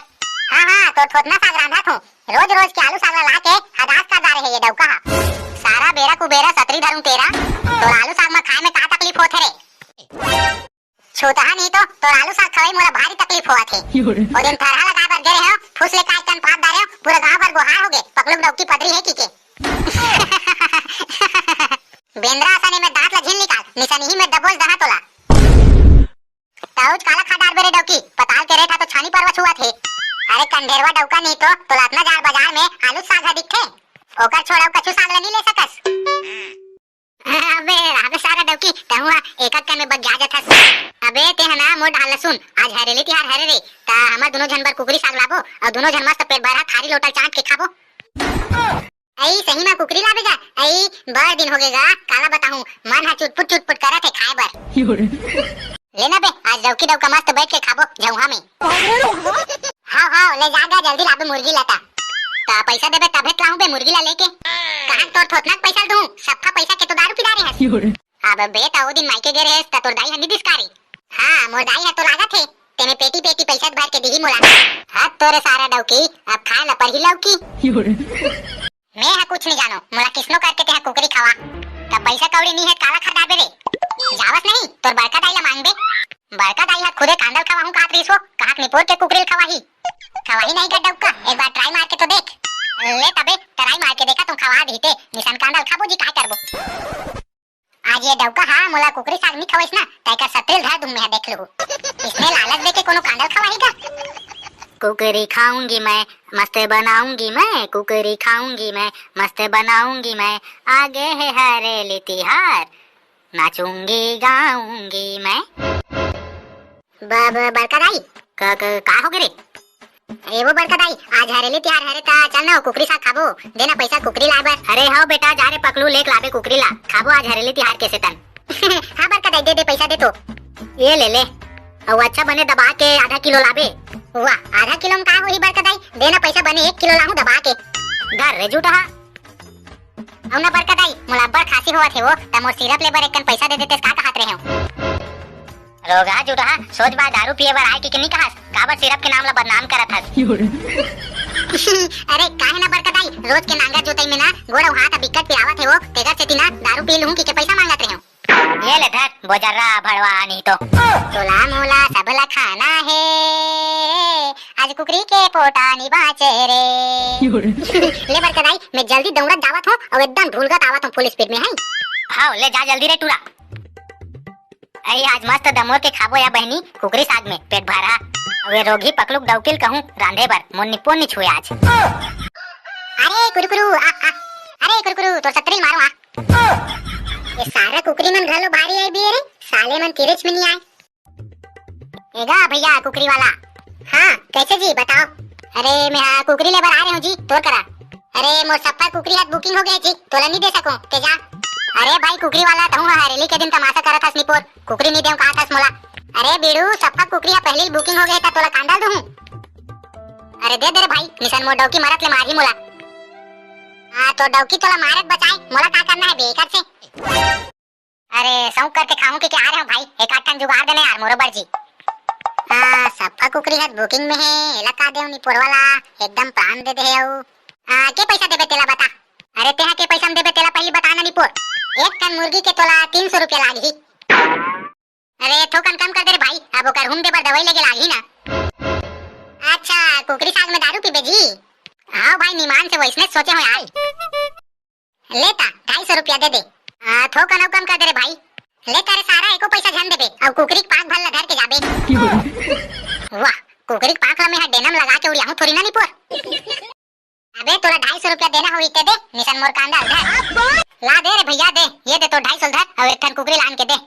हाँ हाँ, तोर थोथना साग रांधत हूँ। रोज रोज के आलू साग ला लाके हदास कर डारे हे ये डौका हा। सारा बेरा कुबेरा सतरी धरूं तेरा, तोर आलू साग मा खाए में का तकलीफ होत हे रे? छूतहा नहीं तो तोर आलू साग खवई मोला भारी तकलीफ होवत हे। ओ दिन थरहा लगाए बर गे रहेंव, फुस ले काय कन पात डारेंव, पूरा गांव भर गोहार हो गे, पकलू के डौकी पदरी हे कहिके। बेंदरा असन में दांत ला झिन निकाल, निसनही में दबोच दहा तोला। ताऊच काला खा डारबे रे डौकी, पताल के रेट हा तो छानी परवा छुआत हे। अरे कंढेरवा डौका नहीं तो तोला अतना जाड़ बाजार में आलू साग हा दिखथे, ओकर छोड़ अउ कछु साग ला नहीं ले सकस। अबे, अबे सारा डौकी, तहूँ हा एक अक्कन में बग्या जाथस। अबे, तें हा ना मोर ढाल ला सुन, आज हरेली तिहार हरे रे, त हमर दुनो झन बर कुकरी साग लाबो, अउ दुनो झन मस्त पेट भरा थारी लोटा चाट के खाबो। अई, सही मा कुकरी लाबे गा? अई, बड़ दिन होगे गा, काला बताहूँ, मन हा चुटपुट चुटपुट करत हे खाए बर। ले ना बे, आज डौकी डौका मस्त बैठ के खाबो झौहा में। हाव, हाव, ले जा गा, जल्दी लाबे मुर्गी ला ता। ता पैसा देबे तभे त लाहूं बे मुर्गी ला लेके। कहाँ तोर थोथना के पैसा ल दूं? सफा पैसा के तो दारू पिला रहे हस। अब बे, ता ओ दिन मायके गे रहेस, ता तोर दाई ह नी दिस का रे? हाँ, मोर दाई ह तो लागत हे। तेने पेटी पेटी पैसा भर के दिही मोला। हद तोरे सारा डौकी, अब खाए ला परही लौकी। मैं ह कुछ नहीं जानो, मोला किसनो करके तेहा कुकरी खवा। तब पैसा कौड़ी नहीं है, काला खा डाबे रे। जावस नहीं, तोर बड़का दाई ला मांगबे। बड़का दाई ह खुदे कांदल खवाहूं काहत रहिस वो, कहाक निपोर के कुकरी ल खवाही। खवाही नहीं का डौका, एक बार ट्राई मार के तो देख। ले तबे, ट्राई मार के देखा तुम खवा दी ते, निसन कांदल खाबो जी, काय करबो। आज ये डौका हा मोला कुकरी साग नहीं खवाइस ना, तैकर सतरी ल धर दूं मैं, देख लू। इसने लालच दे के कोनो कांदल खवाही का? कुकरी खाऊंगी मैं, मस्त बनाऊंगी मैं, कुकरी खाऊंगी मैं, मस्त बनाऊंगी मैं, आगे है हरेली तिहार, नाचूंगी गाऊंगी मैं। ब-, ब-, बड़का दाई, क-, क-, का हो गे रे? ए वो बड़का दाई, आज हरेली तिहार हरे ता चल ना, कुकरी साग खाबो, दे ना पैसा कुकरी लाए बर। अरे हव बेटा, जा रे पकलू, लेक लाबे कुकरी ला, खाबो आज हरेली तिहार के सेतन। हाँ बड़का दाई, दे दे पैसा दे तो। ये ले ले, अउ अच्छा बने दबा के आधा किलो लाबे। वाह, आधा किलो में का होही बड़का दाई, दे ना पैसा, बने एक किलो लाहूं दबा के। धर रे झूठा। अउ ना बड़का दाई, मोला अब्बड़ खांसी होवत हे वो, त मोर सिरप ले बर एक कन पैसा दे देतेस का कहत रहे हो। रोगहा जुटहा, सोच बाय दारू पिए बर आए के, के नी कहस, काबर सिरप के नाम ला बदनाम करत हस? अरे काहे ना बड़का दाई, रोज के नांगर जोतई में ना गोड़ अउ हाथ बिकट पिरावत हे वो, तेकर सेती ना दारू पी लूहूं कहिके पैसा मांगत रहे हो। ये ले धर, बोजर्रा भड़वा नहीं तो। तोला मोला सबला खाना हे, आज कुकरी के पोटा नी बाचे रे। ले बड़का दाई, मैं जल्दी दौड़त जावत हूँ अउ एकदम ढुलगत आवत हूँ फुल स्पीड में, है? हाव, ले जा जल्दी रे टूरा। अई आज मस्त दमोर के खाबो या बहनी कुकरी साग में पेट भरा। अउ ये रोगही पकलुक डौकिल कहूँ रांधे बर, मोर निपोर नी छुए आज। अरे कुरकुरु, आ, आ, अरे कुरकुरु, तोर सतरी मारो आ। ये सारा कुकरी मन घलो भारी आए बे रे, साले मन तिरेच में नहीं आए। एगा भैया कुकरी वाला। हाँ, कैसे जी, बताओ। अरे, मैं हा कुकरी लेबर आ रहे हूँ जी, तोर करा। अरे, मोर सफा कुकरी हाथ बुकिंग हो गया जी, तोला नहीं दे सकूं, ते जा। अरे भाई कुकरी वाला, तहूँ हा हरेली के दिन तमाशा करत हस निपोर, कुकरी नहीं देव कहा थस मोला। अरे बीड़ू, सफा कुकरी हा पहली बुकिंग हो गया था, तोला कांडल दूँ। अरे दे दे रे भाई, निशन मोर डौकी मरत ले मारही मोला। हाँ, तो डौकी तोला मारत बचाए, मोला का करना है बेकार से। अरे, सौंक करके खाहूं के, के आ रहे हो भाई, एक आध ठन जुगाड़ देना यार, मोरो बर जी। हाँ, सफा कुकरी हत बुकिंग में है, एला का देव निपोर वाला, एकदम प्राण दे दे है अउ। आ, के पैसा देबे तेला बता। अरे, तेहा के पैसा में देबे तेला पहली बता ना निपोर। एक ठन मुर्गी के तोला तीन सौ रुपया लागही। अरे, थोकन कम कर दे रे भाई, अब ओकर हुम दे बर दवाई लेके लागही ना। अच्छा, कुकरी साग में दारू पीबे जी? हाँ भाई, निमान से वैसने सोचे हो यार। ले ता, ढाई सौ रुपया दे दे। आ, थोकन अउ कम कर दे रे भाई। ले ता रे सारा, एको पैसा झन देबे, अउ कुकरी के पांख भर ला धर के जाबे। वाह, कुकरी के पांख ला मैं हा डेनम लगा के उड़ियाहूं थोड़ी ना निपोर। अबे तोला ढाई सौ रुपया देना होही ते दे, निशन मोर कांदा ल धर। ला दे रे भैया दे, ये दे तो ढाई सौ ल धर, अउ एक ठन कुकरी लान के दे।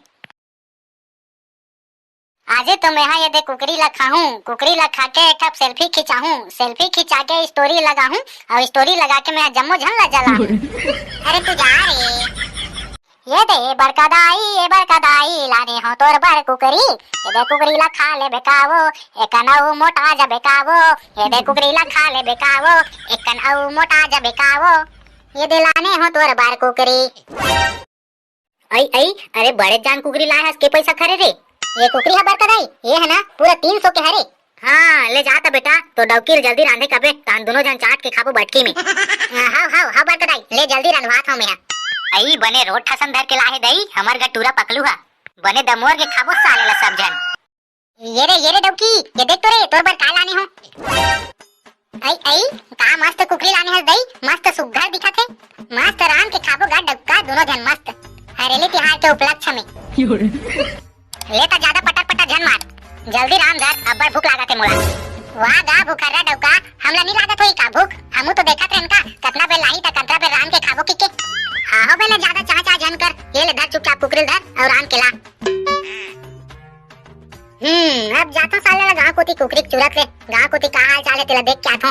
आजे तो मैं हा ये दे कुकरी ला खाहूं, कुकरी ला खा के एक ठप सेल्फी खिंचाहूं, सेल्फी खिंचा के स्टोरी लगाहूं, अउ स्टोरी लगा के मैं हा जम्मो झन ला जलाहूं। अरे तू जा रे। ये दे बड़का दाई, ये बड़का दाई, लाने हो तोर बर कुकरी। ये दे कुकरी ला खा ले बेकावो, एकन अउ मोटा जा बेकावो। ये दे कुकरी ला खा ले बेकावो, एकन अउ मोटा जा बेकावो। ये दे लाने हो तोर बर कुकरी। अई, अई, अरे बड़े जान कुकरी लाए हस, के पैसा खरे रे? ये कुकरी ह बड़का दाई, ये है ना, पूरा तीन सौ के हरे। हाँ, ले जा त बेटा, तो डौकी ल जल्दी रांधे कबे, तान दोनों झन चाट के खाबो बटकी में। हाँ, हाव, हाव, हाव बड़का दाई, ले जल्दी रंधवात हव मेहा। अई बने रोट ठसन धर के लाहे दई, हमर घर टूरा पकलू हा। बने दमोर के खाबो साले ला सब झन। ये रे, ये रे डौकी, ये देख तो रे, तोर बर का लाने हो। अई, अई, का मस्त कुकरी लाने हस दई, मस्त सुग्घर दिखत हे। मस्त रांध के खाबो गा डौका, दोनों झन मस्त। हरेली तिहार के उपलक्ष्य में। ले त ज्यादा पटर पटर झन मार, जल्दी रांध धर, अब्बड़ भूख लागत हे मोला। वाह गा भूखर्रा डौका, हमला नी लागत होई का भूख? हमू तो देखत रहन का, कतना बेर लाही त कतना बेर रांध के खाबो किके। हाँ हो बे, ले ज्यादा चाह चाह झन कर, ये ले धर चुपचाप कुकरी ल धर अउ रांध के ला। हम्म, अब जाथो साले ला गांव कोती कुकरी के चुरत ले, गांव कोती का हाल चाल हे तेला देख के आथो।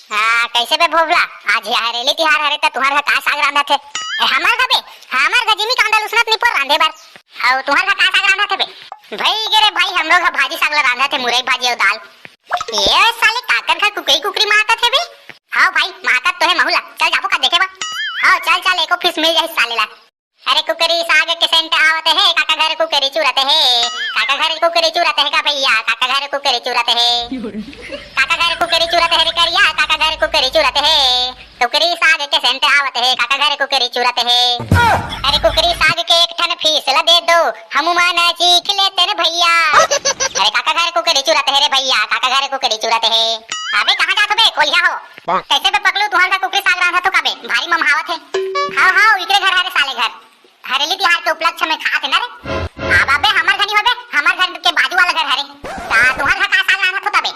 हाँ, कैसे बे भोभला? आज ये हरेली तिहार हरे त तुहर घर का साग रांधत हे? ए, हमर घर बे, हमर घर जिमी कांदा ल उसनत निपोर रांधे बर। अउ तुहर घर का साग रांधत हे बे? भई गे रे भाई, हमरो घर भाजी साग ला रांधत हे, मुरई भाजी अउ दाल। ये साले काकर घर कुकरी कुकरी मारत हे बे? हाँ भाई, मारत तो हे महू ला। चल जाबो का देखे बर? हाँ, चल चल, एको पीस मिल जाही साले ला। अरे कुकरी साग के सेंट आवत हे, काका घर कुकरी चुरत हे। काका घर कुकरी चुरत हे का भैया, काका घर कुकरी चुरत हे। काका घर कुकरी चुरत हे रे करिया, काका घर कुकरी चुरत हे। कुकरी साग के सेंट आवत हे, काका घर कुकरी चुरत हे। अरे कुकरी साग के एक ठन पीस ल दे दो, हमू मन चीख लेतेन भैया। अरे काका घर कुकरी चुरत हे रे भैया, काका घर कुकरी चुरत हे। अबे कहाँ जात हो बे कोलिया हो? कैसे बे पकलू, तुहर घर कुकरी साग रांधत हो का बे? भारी ममहावत हे। हाव हाव, इकरे घर हरे साले घर। हरेली तिहार के उपलक्ष्य में खात हे ना रे। अब अबे हमर घर नी होबे, हमर घर के बाजू वाला घर हरे। ता तुहर घर का साग रांधत हो तबे?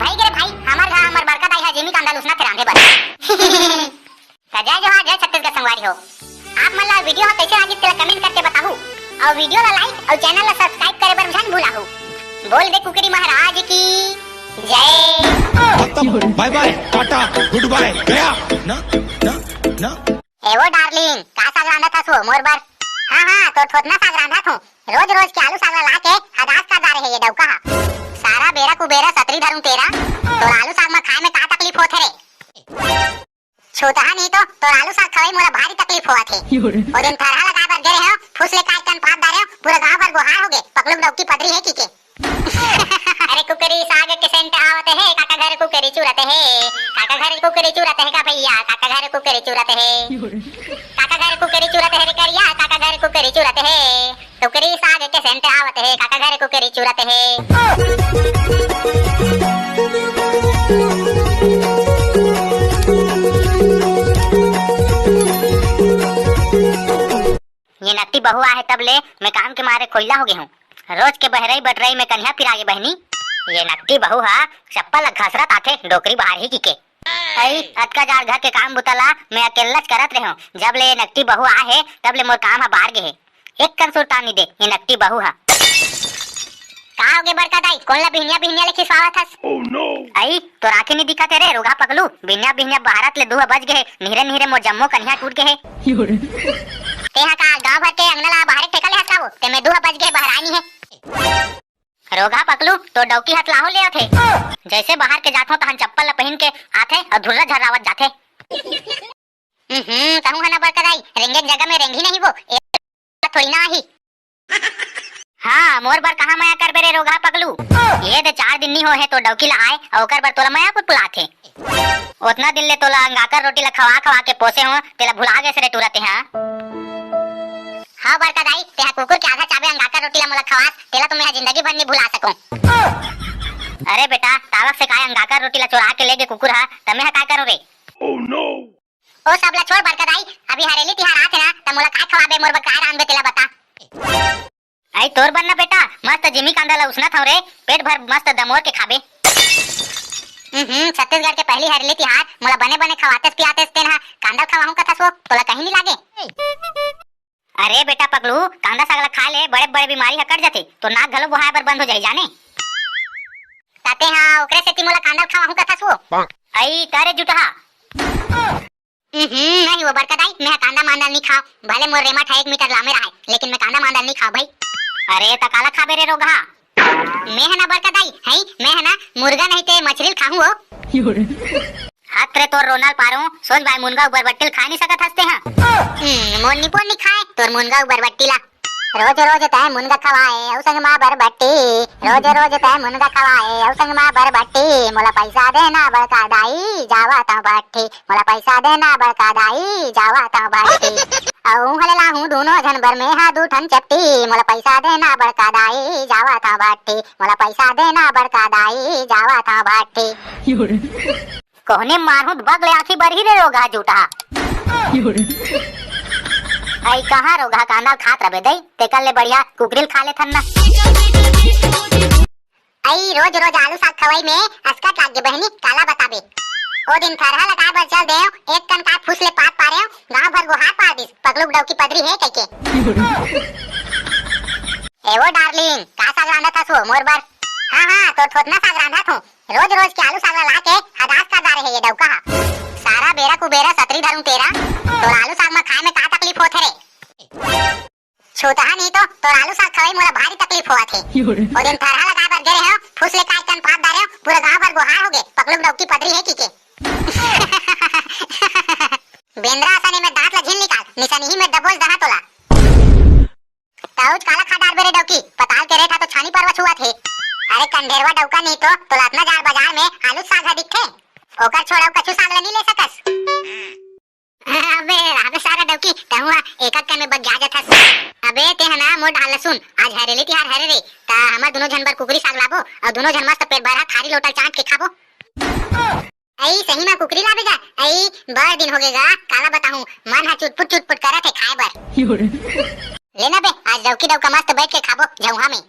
भाई गे रे भाई, हमर घर हमर बड़का दाई ह जिमी कांदा ल उसनत हे रांधे बर। त जय जोहार, जय छत्तीसगढ़ संगवारी हो। आप मन ला वीडियो ह कैसे लागिस तेला कमेंट करके बताहू, अउ वीडियो ला लाइक अउ चैनल ला सब्सक्राइब करे बर झन भुलाहू। बोल दे कुकरी महाराज की जय। खत्म, बाय बाय, टाटा, गुड बाय, गया। ना, ना, ना। ए वो डार्लिंग, का साग रांधत हस वो मोर बर? हाँ हाँ, तोर थोथना साग रांधत हूँ। रोज रोज के आलू साग ला लाके हदास कर डारे हे ये डौका हा। सारा बेरा कुबेरा सतरी धरूं तेरा, तोर आलू साग मा खाए में का तकलीफ होत हे रे? छूतहा नहीं तो तोर आलू साग खवाई मोला भारी तकलीफ होवत हे। ओ दिन थरहा लगाए बर गे रहेंव, फुस ले काट कन पात डारेंव, पूरा गांव भर गोहार होगे, पकलू डौकी पदरी हे किके। अरे कुकरी साग के सेंट आवत हे, काका घर कुकरी चुरत हे। काका घर कुकरी चुरत हे का भैया, काका घर कुकरी चुरत हे। काका घर कुकरी चुरत हे रे करिया, काका घर कुकरी चुरत हे। कुकरी साग के सेंट आवत हे, काका घर कुकरी चुरत हे। ये नकटी बहू आहे तब ले मैं काम के मारे कोइला हो गे हूँ। रोज के बहरई बटरई में कन्हा पिरा गे बहनी। ये नकटी बहू हा चप्पल ला घसरत आथे, डोकरी बाहर ही किके। अई, अतका जाड़ घर के काम बुता ला मैं अकेल्लाच करत रहेंव। जब ले ये नकटी बहू आए हे, तब ले मोर काम हा बार गे हे। एक कन सुरता नी दे ये नकटी बहू हा। का होगे बड़का दाई, कोन ला बिहनिया बिहनिया ले खिसवावत हस? अई, तोर आँखी नी दिखत हे रे रोगहा पगलू, बिहनिया बिहनिया बहारत ले दू बज गे हे, निहरे निहरे मोर जम्मो कनिहा टूट गे हे। तेहा का गाँव भर के अंगना ला बाहरे ठेका ले हस का वो, ते में दू बज गे बहराय नी हे। रोगहा पकलू, तोर डौकी हतलाहो ले आथे। जैसे बाहर के जाथो तहन चप्पल ला पहिन के आथे अउ धुर्रा झर्रावत जाथे। हम्म, कहूँ हना बड़का दाई, रेंगे जगह में रेंगी नहीं वो, ए थोड़ी ना आही। हाँ, मोर बर कहाँ मया करबे रे रोगहा पकलू। ये दे चार दिन नी हो हे तोर डौकी ला आए, अउ ओकर बर तोला मया पुलपुलाथे। ओतना दिन ले तोला अंगाकर रोटी ला खवा खवा के पोसे हो, तेला भुला गेस रे टूरा तेहा। हाँ बड़का दाई, तेहा कुकुर के आधा चाबे अंगाकर रोटी ला मोला खवास, तेला तो मेहा जिंदगी भर नी भुला सकूं। अरे बेटा, तावक से काय अंगाकर रोटी ला चोरा के ले गे कुकुर हा, त मेहा काय करूं रे? ओ सब ला छोड़ बड़का दाई, अभी हरेली तिहार आथे ना, त मोला काय खवाबे, मोर बर काय रांधबे तेला बता। आई तोर बर ना बेटा, मस्त जिमी कांदा ला उसनत हव रे, पेट भर मस्त दमोर के खाबे। हम्म, छत्तीसगढ़ के पहली हरेली तिहार, मोला बने बने खवातेस पियातेस, तेन हा कांदा खवाहूं कथस वो, तोला कहीं नी लागे। अरे बेटा पगलू, कांदा साग ला खा ले, बड़े बड़े बीमारी ह कट जाथे, तो नाक घलो बोहाय बर बंद हो जाही जाने। ताते हा ओकरे सेती मोला कांदा खवाहूं कथस वो। आई तारे जुटहा। हम्म, नहीं वो बड़का दाई, मैं कांदा मांदा नहीं खाओ, भले मोर रेमट है एक मीटर लामे रहे, लेकिन मैं कांदा मांदा नहीं खाओ भाई। अरे त काला खाबे रे रोगहा? मैं है ना बड़का दाई, है मैं है ना मुर्गा नहीं ते मछली खाहूँ हो। हत रे तोर रोनल पारो, सोच भाई मुनगा ऊपर बट्टिल खा नहीं सकत हंसते हैं। हम्म, मोर निपोर नहीं खाए तोर मुनगा ऊपर बट्टिला। रोज रोज तै मुनगा खवाए अउ संग मा बरबट्टी, रोज रोज तै मुनगा खवाए अउ संग मा बरबट्टी, मोला पैसा देना बड़का दाई जावा था भट्टी, मोला पैसा देना बड़का दाई जावा था भट्टी। अउ उहले लाहूं दोनों झन बर में हा दू ठन चपटी, मोला पैसा देना बड़का दाई जावा था भट्टी, मोला पैसा देना बड़का दाई जावा था भट्टी। कोहने मारहूं त बगले आंखी बरही रे रोगहा जूठा। अई कहाँ रोगहा कांदा खात रबे दई, तेकर ले बढ़िया कुकरी ल खा लेथन ना। अई रोज रोज आलू साग खवई में असकट लाग गे बहनी, काला बताबे। ओ दिन थरहा लगाए बर चल देव, एक कन का फूस ले पात पारेव, गांव भर गोहार पार दिस, पगलू डौकी पदरी हे कहिके। ए वो डार्लिंग, का साग रांधत हस वो मोर बर? हाँ हाँ, तोर थोथना साग रांधत हूँ। रोज रोज के आलू साग ला लाके हदास कर डारे हे ये डौका हा। सारा बेरा कुबेरा सतरी धरूं तेरा, तोर आलू साग मा खाए में का तकलीफ होथे रे? छूतहा नहीं तो तोर आलू साग खवई मोला भारी तकलीफ होवत हे। ओ दिन थरहा लगाए बर गे रहेंव, फूस ले काट कन पात डारेंव, पूरा गांव भर गोहार हो गे, पगलू डौकी पदरी हे कहिके। बेंदरा असन में दांत ला झिन निकाल, निसनही में दबोच दहा तोला। तउच काला खा डारबे रे डौकी, पताल के रेठा तो छानी परवा छुआत हे। अरे कंढेरवा डौका नहीं तो तोला अतना जाड़ बाजार में आलू साग हा दिखथे, ओकर छोड़ अउ कछु साग ला नहीं ले सकस। अबे, अबे सारा डौकी, तहूँ हा एक अक्कन में बग्या जाथस। अबे, तेह ना मोर डाल ल सुन, आज हरेली तिहार हरे रे, त हमर दुनों झन बर कुकरी साग लाबो, अउ दुनों झन मस्त पेट भरा थारी लोटा चाट के खाबो। अई, सही मा कुकरी लाबे गा? अई, बड़ दिन होगे गा, काला बताहूँ, मन हा चुटपुट चुटपुट करत हे खाए बर। ले ना बे, आज डौकी डौका मस्त बैठ के खाबो झौहा में।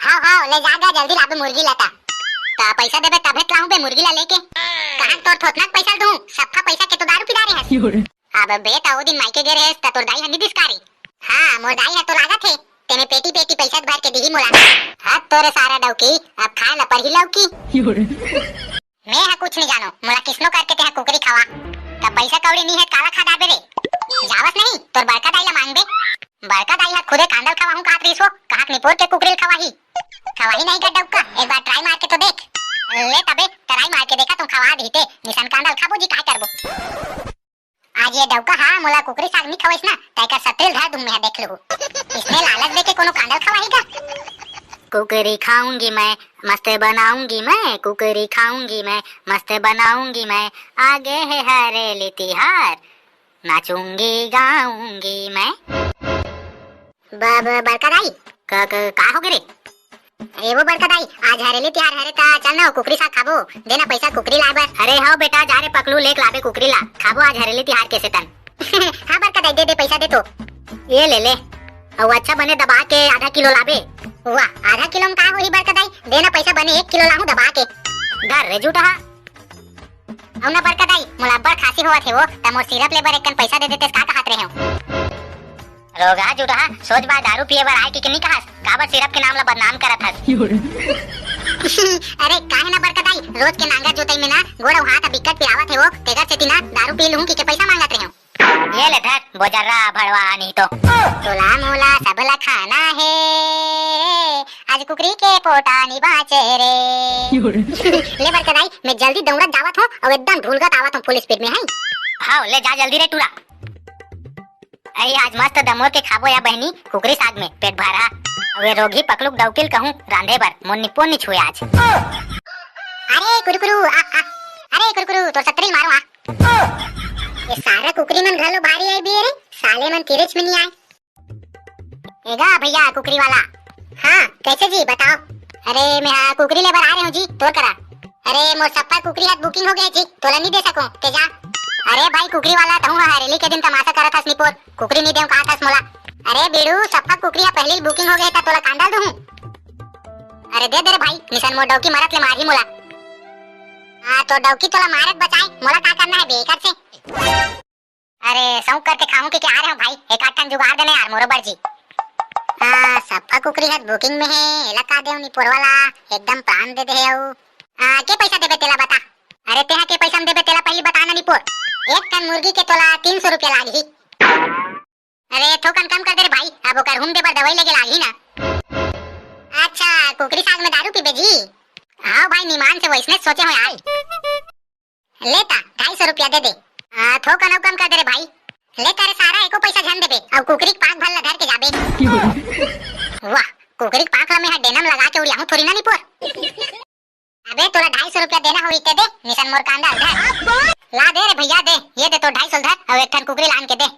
हाव, हाव, ले जा गा, जल्दी लाबे मुर्गी ला ता। ता पैसा देबे तभे तो लाहूं बे मुर्गी ला लेके। कहाँ तोर थोथना के पैसा दूं? सफा पैसा के तो दारू पिला रहे हस। अब बे, ता ओ दिन मायके गे रहेस, ता तोर दाई हनी दिसकारी। हाँ, मोर दाई ह तो लागत हे, तेने पेटी पेटी पैसा भर के दिही मोला। हद तोरे सारा डौकी, अब खाए ला परही लौकी। मैं ह कुछ नहीं जानो, मोला किसनो करके तेहा कुकरी खवा। तब पैसा कौड़ी नहीं है, काला खा डाबे रे। जावस नहीं, तोर बड़का दाई ला मांगबे। बड़का दाई ह खुदे कांदल खवाहूं काहत रहिस हो, कहाक निपोर के कुकरी ल खवाही। खवाही नहीं का डौका, एक बार ट्राई मार के तो देख। ले तबे, ट्राई मार के देखा तुम खवा दी ते, निसन कांदल खाबो जी, काय करबो। आज ये डौका हा मोला कुकरी साग नी खवइस ना, त एकर सतरी ल धर दूं मैं, देख लूहू। इसने लालच देके कोनो कांदल खवाही का? कुकरी खाऊंगी मैं, मस्त बनाऊंगी मैं, कुकरी खाऊंगी मैं, मस्त बनाऊंगी मैं, आगे है हरेली तिहार, नाचूंगी गाऊंगी मैं। ब-, ब-, बड़का दाई। का, का, का हो गे रे? ए वो बड़का दाई, आज हरेली तिहार हरे ता चल ना, कुकरी साग खाबो, दे ना पैसा कुकरी लाए बर। अरे हव बेटा, जा रे पकलू, लेक लाबे कुकरी ला, खाबो आज हरेली तिहार के सेतन। हाँ बड़का दाई, दे दे पैसा दे तो। ये ले ले, अउ अच्छा बने दबा के आधा किलो लाबे। वाह, आधा किलो में का होही बड़का दाई, दे ना पैसा, बने एक किलो लाहूं दबा के। धर रे जूठा। अउ ना बड़का दाई, मोला अब्बड़ खांसी होवत हे वो, त मोर सिरप ले बर एक कन पैसा दे देतेस का कहत रहे हो। रोगहा जुटहा, सोच बाय दारू पिए बर आए के, के नी कहस, काबर सिरप के नाम ला बदनाम करत हस? अरे काहे ना बड़का दाई, रोज के नांगर जोतई में ना गोड़ अउ हाथ बिकट पिरावत हे वो, तेकर सेती ना दारू पी लूहूं कहिके पैसा मांगत रहे हो। ये ले धर, बोजर्रा भड़वा नहीं तो। तोला मोला सबला खाना हे, आज कुकरी के पोटा नी बाचे रे। ले बड़का दाई, मैं जल्दी दौड़त जावत हूँ अउ एकदम ढुलगत आवत हूँ फुल स्पीड में, है। हाव, ले जा जल्दी रे टूरा। अरे आज मस्त दमोर के खाबो या बहनी कुकरी साग में पेट भरा। अउ ये रोगी पकलुक डौकिल कहूँ रांधे बर, मोर निपोर नी छुए आज। अरे कुरकुरू, आ, आ, अरे कुरकुरू, तोर सतरी मारो आ। ये सारा कुकरी मन घलो भारी आए बे रे, साले मन तिरेच में नी आए। एगा भैया कुकरी वाला। हाँ, कैसे जी, बताओ। अरे, मैं हा कुकरी लेबर आ रहे हूँ जी, तोर करा। अरे, मोर सफा कुकरी हाथ बुकिंग हो गया जी, तोला नहीं दे सको, ते जा। अरे भाई कुकरी वाला, तहूँ हा हरेली के दिन तमाशा करत हस निपोर, कुकरी नहीं देव कहा थस मोला। अरे बीड़ू, सफा कुकरी हा पहली बुकिंग हो गया था, तोला कांडल दूँ। अरे दे दे रे भाई, निशन मोर डौकी मरत ले मारही मोला। हाँ, तो डौकी तोला मारत बचाए, मोला का करना है बेकार से। अरे, सौंक करके खाऊं के, के आ रहे हो भाई? एक आध ठन जुगाड़ देना यार, मोरो बर जी। आ, सफा कुकरी हर बुकिंग में है, एला का देव निपोर वाला, एकदम प्राण दे दे है अउ। आ, के पैसा देबे तेला बता। अरे, तेहा के पैसा में देबे तेला पहली बता ना निपोर। एक ठन मुर्गी के तोला तीन सौ रुपया लागही। अरे थोकन कम कर दे रे भाई, अब ओकर हुम दे बर दवाई लेके लागही ना। अच्छा, कुकरी साग में दारू पीबे जी? हाँ भाई, निमान से वैसने सोचे हो यार। ले ता, ढाई सौ रुपया दे दे। आ, थोकन अउ कम कर दे रे भाई। ले ता रे सारा, एको पैसा झन देबे, अउ कुकरी के पाख भर ला धर के जाबे। वाह, कुकरी के पाख ला मैं हा डेना म लगा के उड़ियाहूँ थोरी ना निपोर। अबे तोला ढाई सौ रुपया देना हो इते दे, निसन मोर कांदा ल धर। ला दे रे भैया दे, ये दे तोर ढाई सौ ल धर, अउ एक ठन कुकरी लान के दे।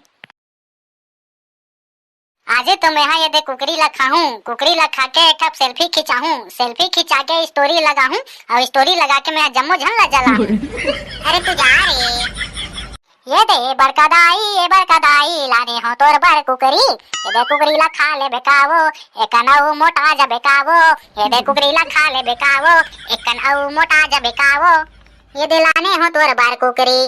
आजे तो मैं हा ये दे कुकरी ला खाहूँ, कुकरी ला खा के एक ठप सेल्फी खिंचाहूँ, सेल्फी खिंचा के स्टोरी लगाहूँ, अउ स्टोरी लगा के मैं हा जम्मो झन ला जलाहूँ। अरे तू जा रे। ये दे बड़का दाई, ये बड़का दाई, लाने हो तोर बर कुकरी। ये दे कुकरी ला खा ले बेकावो, एकन अउ मोटा जा बेकावो। ये दे कुकरी ला खा ले बेकावो, एकन अउ मोटा जा बेकावो। ये दे लाने हो तोर बर कुकरी।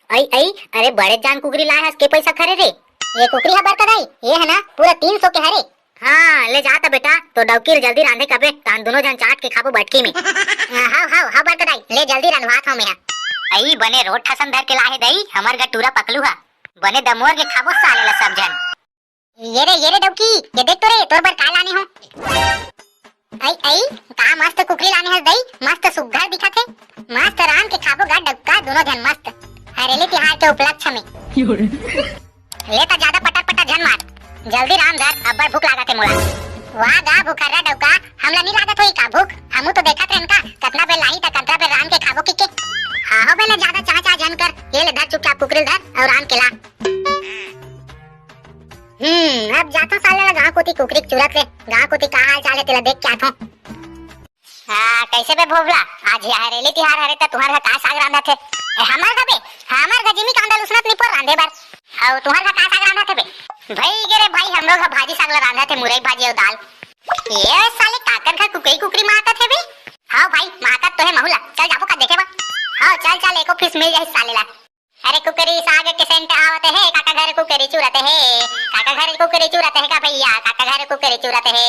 अई, अई, अरे बड़े जान कुकरी लाए हस, के पैसा खरे रे? ये कुकरी हा बड़का दाई, ये हे ना पूरा तीन सौ के हरे। हाँ, ले जा त बेटा, तो डौकी ल जल्दी रांधे कबे, तान दोनों झन चाट के खाबो बटकी में। हाँ, हाँ, हाँ, बड़का दाई, ले जल्दी रंधवात हूँ मैं। अई बने रोट ठसन धर के लाहे दई, हमर घर टूरा पकलू हा। बने दमोर के खाबो साले ला सब झन। ये रे, ये रे डौकी, ये देख तो रे, तोर बर का लाने हो। अई, अई, का मस्त कुकरी लाने हस दई, मस्त सुग्घर दिखत हे। मस्त रांध के खाबो गा डौका, दोनों झन मस्त। हरेली तिहार के उपलक्ष्य में। ले त ज्यादा पटर पटर झन मार, जल्दी रांध धर, अब्बड़ भूख लागत हे मोला। वाह गा भूखर्रा डौका, हमला नी लागत होई का भूख? हमू तो देखत रहन का, कतना बेर लाही त कतना बेर रांध के खाबो किके। हाँ हो बे, ले ज्यादा चाह चाह झन कर, ये ले धर चुपचाप कुकरी ल धर अउ रांध के ला। हम्म, अब जाथो साले ला गांव कोती कुकरी के चुरत ले, गांव कोती का हाल चाल हे तेला देख के आथो। हाँ, कैसे बे भोभला, आज ये हरेली तिहार हरे त तुहर घर का साग रांधत हे? ए, हमर घर बे, हमर घर जिमी कांदा ल उसनत निपोर रांधे बर। अउ तुहर घर का साग रांधत हे बे? भई गे रे भाई, हमरो घर भाजी साग ला रांधत हे, मुरई भाजी अउ दाल। ये साले काकर घर कुकरी कुकरी मातत हे बे? हाँ भाई, मातत तो हे महू ला, चल जाबो का देखे बर। हाँ चल चल, एको फीस मिल जाही साले ला। अरे कुकरी साग के सेंट आवत हे, काका घर कुकरी चुरत हे, काका घर कुकरी चुरत हे का भैया, काका घर कुकरी चुरत हे,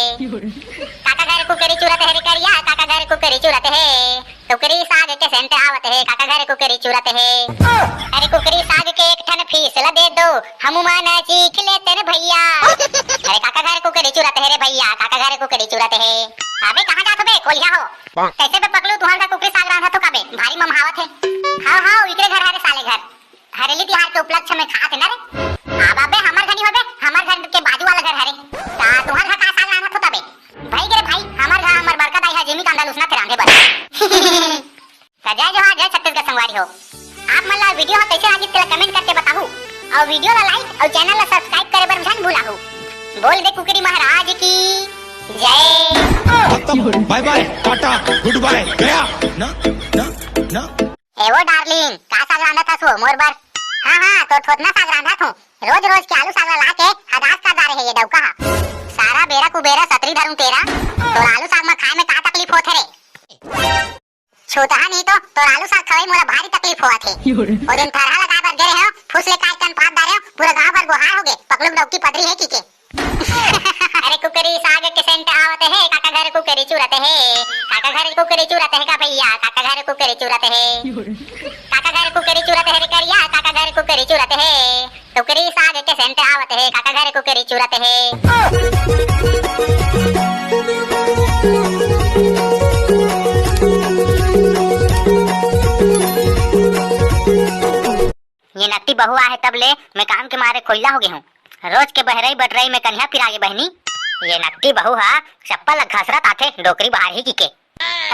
काका घर कुकरी चुरत हे रे करिया, काका घर कुकरी चुरत हे, कुकरी साग के सेंट आवत हे, काका घर कुकरी चुरत हे। अरे कुकरी साग के एक ठन फीस ला दे दो, हमू मन चीख लेते न भैया। अरे काका घर कुकरी चुरत हे रे भैया, काका घर कुकरी चुरत हे। अबे कहाँ जात हो बे कोलिया हो? कैसे बे पकलू, तुहर घर कुकरी साग रांधत हो का बे? भारी ममहावत हे। हाँ हाँ, इकरे घर हरे साले घर। हरेली तिहार के उपलक्ष्य में खात हे ना रे। अब अबे हमर घर नी होबे, हमर घर के बाजू वाला घर हरे। ता तुहर घर का साग रांधत हो तबे? भाई गे रे भाई, हमर घर हमर बड़का दाई हा जेमी कांदा ल उसनत हे रांधे बर। त जय जोहार, जय छत्तीसगढ़ संगवारी हो। आप मन ला वीडियो हा कैसे लागिस तेला कमेंट करके बताहू, अउ वीडियो ला लाइक अउ चैनल ला सब्सक्राइब करे बर झन भुलाहू। बोल दे कुकरी महाराज की जय। खत्म। बाय बाय, टाटा, गुड बाय, गया। ना, ना, ना। ए वो डार्लिंग, का साग रांधत हस वो मोर बर? हाँ हाँ, तो थोथना साग रांधत हूँ। रोज रोज के आलू साग ला लाके हदास कर डारे हे ये डौका हा। सारा बेरा कुबेरा सतरी धरूं तेरा, तोर आलू साग मा खाए में का तकलीफ होत हे रे? छूतहा नहीं तो तोर आलू साग खवाई मोला भारी तकलीफ होवत हे। ओ दिन थरहा लगाए बर गे रहेंव, फुस ले काट कन पाद डारेंव, पूरा गांव भर गोहार हो गे, पकलू डौकी पदरी हे किके। अरे कुकरी साग के सेंट आवत हे, काका घर कुकरी चुरत हे, काका घर कुकरी चुरत हे का भैया, काका घर कुकरी चुरत हे, काका घर कुकरी चुरत हे रे करिया, काका घर कुकरी चुरत हे। कुकरी साग के सेंट आवत हे, काका घर कुकरी चुरत हे। ये नकटी बहू आहे तब ले मैं काम के मारे कोइला हो गे हूँ। रोज के बहरई बटरई में कन्हिया पिरा गे बहनी। ये नकटी बहू हा चप्पल ला घसरत आथे, डोकरी बहारही किके।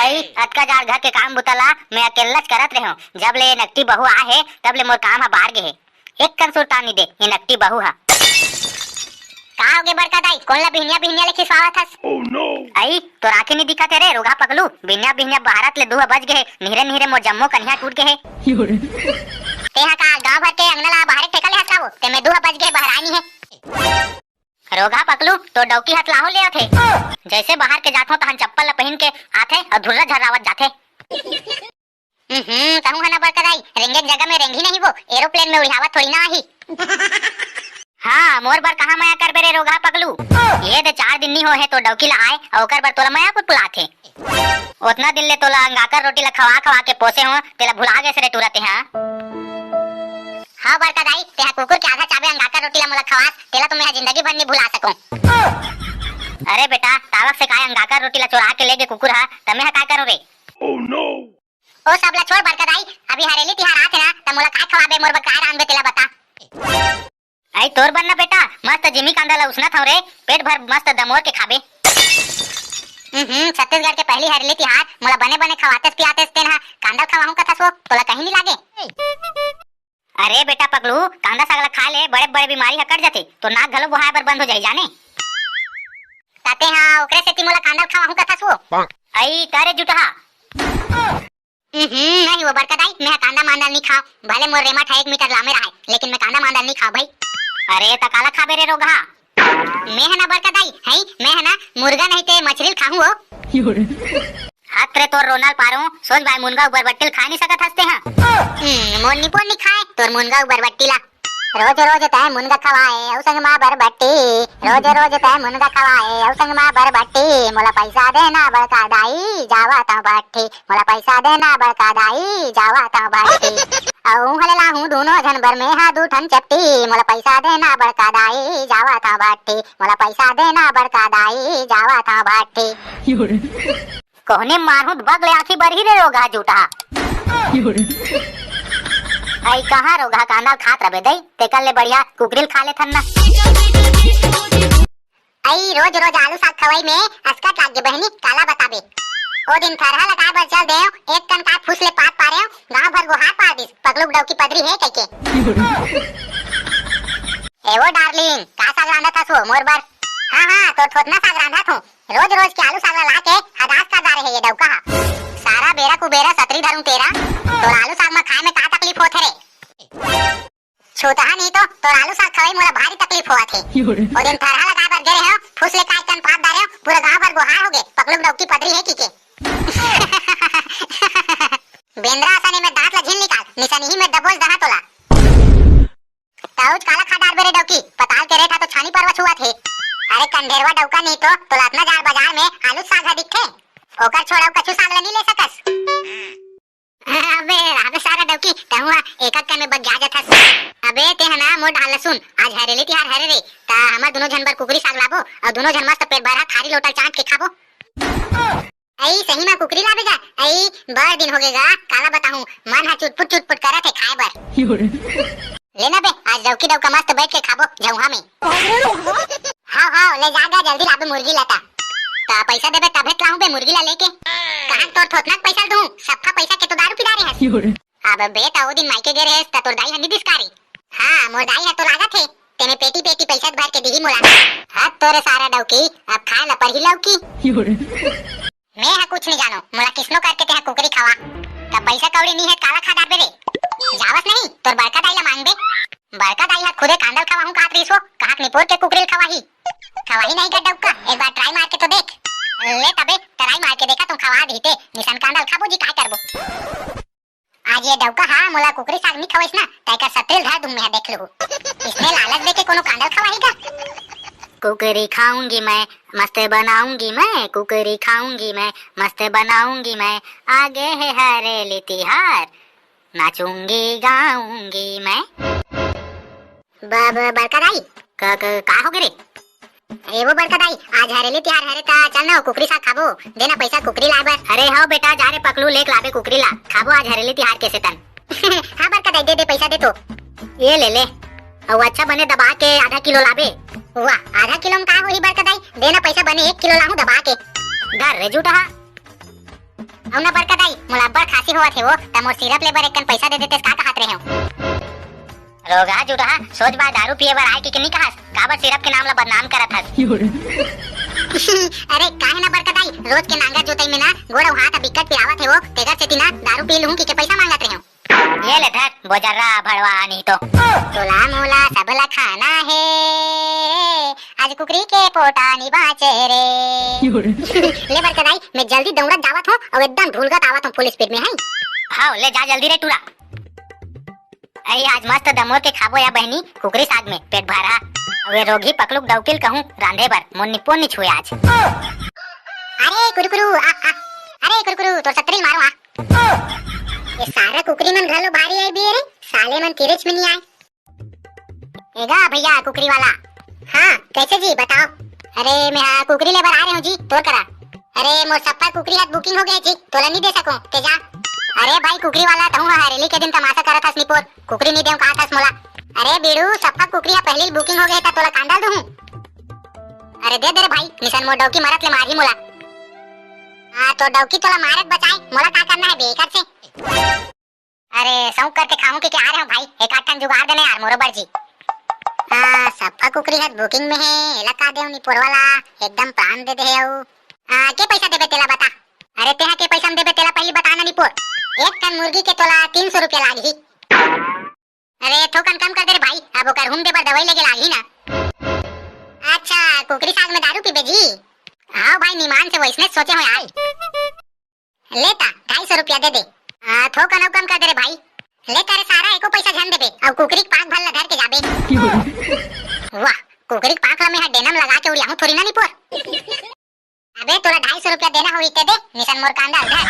अई, अतका जाड़ घर के काम बुता ला मैं अकेल्लाच करत रेहेंव। जब ले ये नकटी बहू आए हे, तब ले मोर काम ह बाढ़ गे हे। एक कन सुरतान नी दे ये नकटी बहू ह। का होगे बड़का दाई, कोन ला बिहनिया बिहनिया ले खिसवावत हस? अई, तोर आँखी नी दिखत हे रे रोगहा पकलू, बिहनिया बिहनिया बहारत ले दू ह बज गे हे, निहरे निहरे मोर जम्मो कनिहा टूट गे हे। तेहा का गाँव भर के अंगना ला बहारे ठेका ले हस का वो? ते में दू ह बज गे बहराय नी हे। रोगहा पकलू, तोर डौकी हतलाहो ले आथे। जैसे बाहर के जाथों, तहन चप्पल ल पहिन के आथे अउ धुर्रा झर्रावत जाथे। हम्म, कहूँ है ना बड़का दाई, रेंगे के जगह में रेंगही नहीं वो, एरोप्लेन में उड़ियावत थोड़ी ना आही। हाँ, मोर बर कहाँ मया करबे रे रोगहा पकलू। ये दे चार दिन नी हो हे तोर डौकी ला आए, अउ ओकर बर तोला मया पुलपुलाथे। ओतना दिन ले तोला अंगाकर रोटी ला खवा खवा के पोसे हो, तेला भुला गेस रे टूरा तेहा। हाँ बड़का दाई, तेहा कुकुर के आधा चाबे अंगाकर रोटी ला मोला खवास, तेला तो मैं जिंदगी भर नहीं भुला सकूं। अरे बेटा, तावक से काय अंगाकर रोटी ला चोरा के ले गे कुकुर हा, त मैं हा काय करूं रे? Oh no! ओ सब ला छोड़ बड़का दाई, अभी हरेली तिहार आथे ना, त मोला काय खवाबे, मोर बर काय रांधबे तेला बता। आई तोर बर ना बेटा, मस्त जिमी कांदा ला उसनत हव रे, पेट भर मस्त दमोर के खाबे। हम्म, छत्तीसगढ़ के पहली हरेली तिहार, मोला बने बने खवातेस पियातेस तेन हा, कांदा खवाहूं कथस वो, तोला कहीं नहीं लागे। अरे बेटा पगलू, कांदा साग ला खा ले, बड़े बड़े बीमारी ह कट जाथे, तो नाक घलो बोहाय बर बंद हो जाही जाने। ताते हा ओकरे सेती मोला कांदा खवाहूं कथस वो। आई तारे जुटहा। हम्म, नहीं वो बड़का दाई, मैं कांदा मांदा नहीं खाव, भले मोर रेमट है एक मीटर लामे रहे, लेकिन मैं कांदा मांदा नहीं खाव भाई। अरे त काला खाबे रे रोगहा? मैं है ना बड़का दाई, है, मैं है ना मुर्गा नहीं ते मछली खाहूं वो। हत रे तोर रोनाल पारो, सोच भाई मुनगा ऊपर बट्टिल खा नहीं सकत हस ते हा। हम्म, मोर निपोर नहीं खाए, तोर मुनगा ऊपर बट्टिला। रोज रोज तै मुनगा खवाए, अउ संग मा बरबट्टी। रोज रोज तै मुनगा खवाए, अउ संग मा बरबट्टी। मोला पैसा देना बड़का दाई, जावा ता भट्टी। मोला पैसा देना बड़का दाई, जावा ता भट्टी। अउ उहले लाहूं दूनो झन बर में हा दू ठन चट्टी। मोला पैसा देना बड़का दाई, जावा ता भट्टी। मोला पैसा देना बड़का दाई, जावा ता भट्टी। कोहने मारहूं त बग ले आंखी बरही रे रोगहा जूठा। आई कहाँ रोगहा कांदा ल खात रबे दई, तेकर ले बढ़िया कुकरी ल खा लेथन ना। आई रोज रोज आलू साग खवई में असकट लाग गे बहनी, काला बताबे। ओ दिन थरहा लगाए बर चल देव, एक कन का फुस ले पात पारेव, गांव भर गोहार पार दिस, पगलू डौकी पदरी हे कहिके। ए वो डार्लिंग, का साग रांधत हस वो मोर बर? हाँ हाँ, तोर थोथना साग रांधत हूँ। रोज रोज के आलू साग ला लाके हदास कर डारे हे ये डौका हा। सारा बेरा कुबेरा सतरी धरूं तेरा, तोर आलू साग मा खाए में का तकलीफ होत हे रे? छूतहा नहीं तो तोर आलू साग खवई मोला भारी तकलीफ होत हे। ओ दिन थरहा लगाए बर गे रहेंव, फुस ले काय कन पात डारेंव, पूरा गांव भर गोहार हो गे, पगलू डौकी पदरी हे कहिके। बेंदरा असन में दांत ला झिन निकाल, निसनही में दबोच दहा तोला। तउच काला खा डारबे रे डौकी, पताल के रेठा तो छानी परवा छुआत हे। अरे कंढेरवा डौका नहीं तो, तोला अतना जाड़ बाजार में आलू साग ह दिखथे, ओकर छोड़ा अउ कछु साग ल नहीं ले सकस। अबे, अबे सारा डौकी, तहूं ह एक अक्कन में बग्या जाथस। अबे, ते ह ना मोर डाल ल सुन, आज हरेली तिहार हरे रे, त हमर दुनो झन बर कुकरी साग लाबो, अउ दुनो झन मस्त पेट भरा थारी लोटा चांट के खाबो। अई, सही मा कुकरी लाबे गा? अई, बड़ दिन होगे गा, काला बताहूं, मन ह चुटपुट चुटपुट करत हे खाए बर। ले ना बे, आज डौकी डौका मस्त बैठ के खाबो झौहा में। हाव हाव, ले जा गा, जल्दी लाबे मुर्गी ला ता। ता पैसा देबे तभे त लाहूं बे मुर्गी ला लेके। कहां तोर थोथना के पैसा ल दूं, सफा पैसा के तो दारू पिला रहे हस। अबे त ओ दिन मायके गे रहेस त तोर दाई ह नी दिस का रे? हां, मोर दाई ह तो लागत हे, तेने पेटी पेटी पैसा भर के दिही मोला। हद तोरे सारा डौकी, अब खाए ला परही लौकी। मैं ह कुछ नहीं जानो, मोला किसनो करके तेहा कुकरी खवा। त पैसा कौड़ी नी हे, काला खा डारबे रे? जावस नहीं, तोर बड़का दाई ला मांगबे। बड़का दाई ह खुदे कांदा ल खवाहूं काहत रहिस वो, कहां के निपोर के कुकरी ल खवाही? खवाही नहीं गा डौका, एक बार try मार के तो देख। ले तबे, try मार के देखा तूं खवा दिही ते, निसन कांदा ल खाबो जी, काय करबो? आज ये डौका हा मोला कुकरी साग नी खवाइस ना, त एकर सतरी ल धर दूं मैं, देख लूहू। इसने लालच देके कोनो कांदा ल खवाही गा? कुकरी खाऊंगी मैं, मस्त बनाऊंगी मैं, कुकरी खाऊंगी मैं, मस्त बनाऊंगी मैं, आगे है हरेली तिहार, नाचूंगी गाऊंगी मैं। ब-, ब-, बड़का दाई। का, का, का हो गे रे? ए वो बड़का दाई, आज हरेली तिहार हरे ता चल ना, कुकरी साग खाबो, दे ना पैसा कुकरी लाए बर। अरे हव बेटा, जा रे पकलू, लेक लाबे कुकरी ला, खाबो आज हरेली तिहार के सेतन। हां बड़का दाई, दे दे पैसा दे तो। ये ले ले, अउ अच्छा बने दबा के आधा किलो लाबे। वाह, आधा किलो में का होही बड़का दाई, दे ना पैसा, बने एक किलो लाहूं दबा के। धर रे जूठा। अउ ना बड़का दाई, मोला अब्बड़ खांसी होवत हे वो, त मोर सिरप ले बर एक कन पैसा दे देतेस का कहत रहेंव। रोगहा जुटहा, सोच बाय दारू पिए बर आए के, के नी कहस, काबर सिरप के नाम ला बदनाम करत हस? अरे काहे ना बड़का दाई, रोज के नांगर जोतई में ना गोड़ अउ हाथ बिकट पिरावत हे वो, तेकर सेती ना दारू पी लूहूं कहिके पैसा मांगत रहेंव। ये ले धर, बोजर्रा भड़वा नहीं तो। तोला मोला सबला खाना हे, आज कुकरी के पोटा नी बांचे रे। ले बड़का दाई, मैं जल्दी दौड़त जावत हूं अउ एकदम ढुलगत आवत हूं full speed में, हैं? हाव, ले जा जल्दी रे टूरा। अई आज मस्त दमोर के खाबो या बहनी कुकरी साग में पेट भरा। अउ ये रोगही पकलुक डौकी ल कहूं रांधे बर, मोर निपोर नी छुए आज। अरे कुरकुरू, आ, आ, अरे कुरकुरू, तोर सतरी ल मारो आ। ये सारा कुकरी मन घलो भारी आए बिये रे, साले मन किरेच में नी आए। ए गा भैया कुकरी वाला। हाँ, कैसे जी, बताओ। अरे, मैं हा कुकरी लेबर आ रहे हूँ जी, तोर करा। अरे, मोर सप्पा कुकरी हाथ booking हो गए जी, तोला नहीं दे सको, के जा। अरे भाई कुकरी वाला, तहूँ हा हरेली के दिन तमाशा करत हस निपोर, कुकरी नहीं देव कहा थस मोला। अरे बीड़ू, सप्पा कुकरी हा पहली booking हो गए, त तोला कांदल दूँ। अरे दे दे रे भाई, निसन मोर डौकी मरत ले मारही मोला। हाँ, तो डौकी तोला मारत बचाए, मोला का करना है बेकार से। अरे, सौंक करके खाहूं के, के आ रहे हो भाई, एक आध ठन जुगाड़ देना यार, मोरो बर जी। आ, सफा कुकरी हर booking में है, एला का देव निपोर वाला, एकदम प्राण दे दे है अउ। आ, के पैसा देबे तेला बता। अरे, तेहा के पैसा में देबे तेला पहली बता ना निपोर। एक ठन मुर्गी के तोला तीन सौ रुपया लागही। अरे, थोकन कम कर दे रे भाई, अब ओकर हूम दे बर दवाई लेके लागही ना। अच्छा, कुकरी साग में दारू पीबे जी? हाँ भाई, निमान से वैसने सोचे हो यार। ले ता, ढाई सौ रुपया दे दे। आ, थोकन अउ कम कर दे रे भाई। ले ता रे सारा, एको पैसा झन देबे, अउ कुकरी के पाँख भर ला धर के जाबे। वाह, कुकरी के पाँख ला मैं हा डेना में लगा के उड़ियाहूँ थोड़ी ना निपोर। अबे तोला ढाई सौ रुपया देना होही ते दे, निसन मोर कांदा उधर।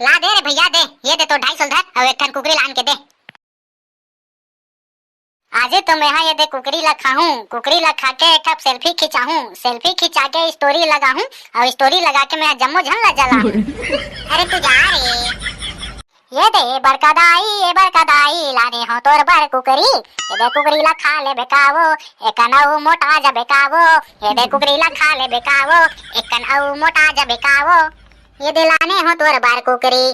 ला दे रे भैया दे, ये दे तो ढाई सौ उधर, अउ एक ठन कुकरी लान के दे। आजे तो मैं हा ये दे कुकरी ला खाहूं, कुकरी ला खा के एक ठप selfie खिंचाहूं, selfie खिंचा के story लगाहूं, अउ story लगा के मैं हा जम्मो झन ला जलाहूं। अरे तू जा रे। ये दे बड़का दाई, ये बड़का दाई, लाने हो तोर बर कुकरी, ये दे कुकरी ला खा ले बेकावो, एकन अउ मोटा जा बेकावो, ये दे कुकरी ला खा ले बेकावो, एकन अउ मोटा जा बेकावो, ये दे लाने हो तोर बर कुकरी।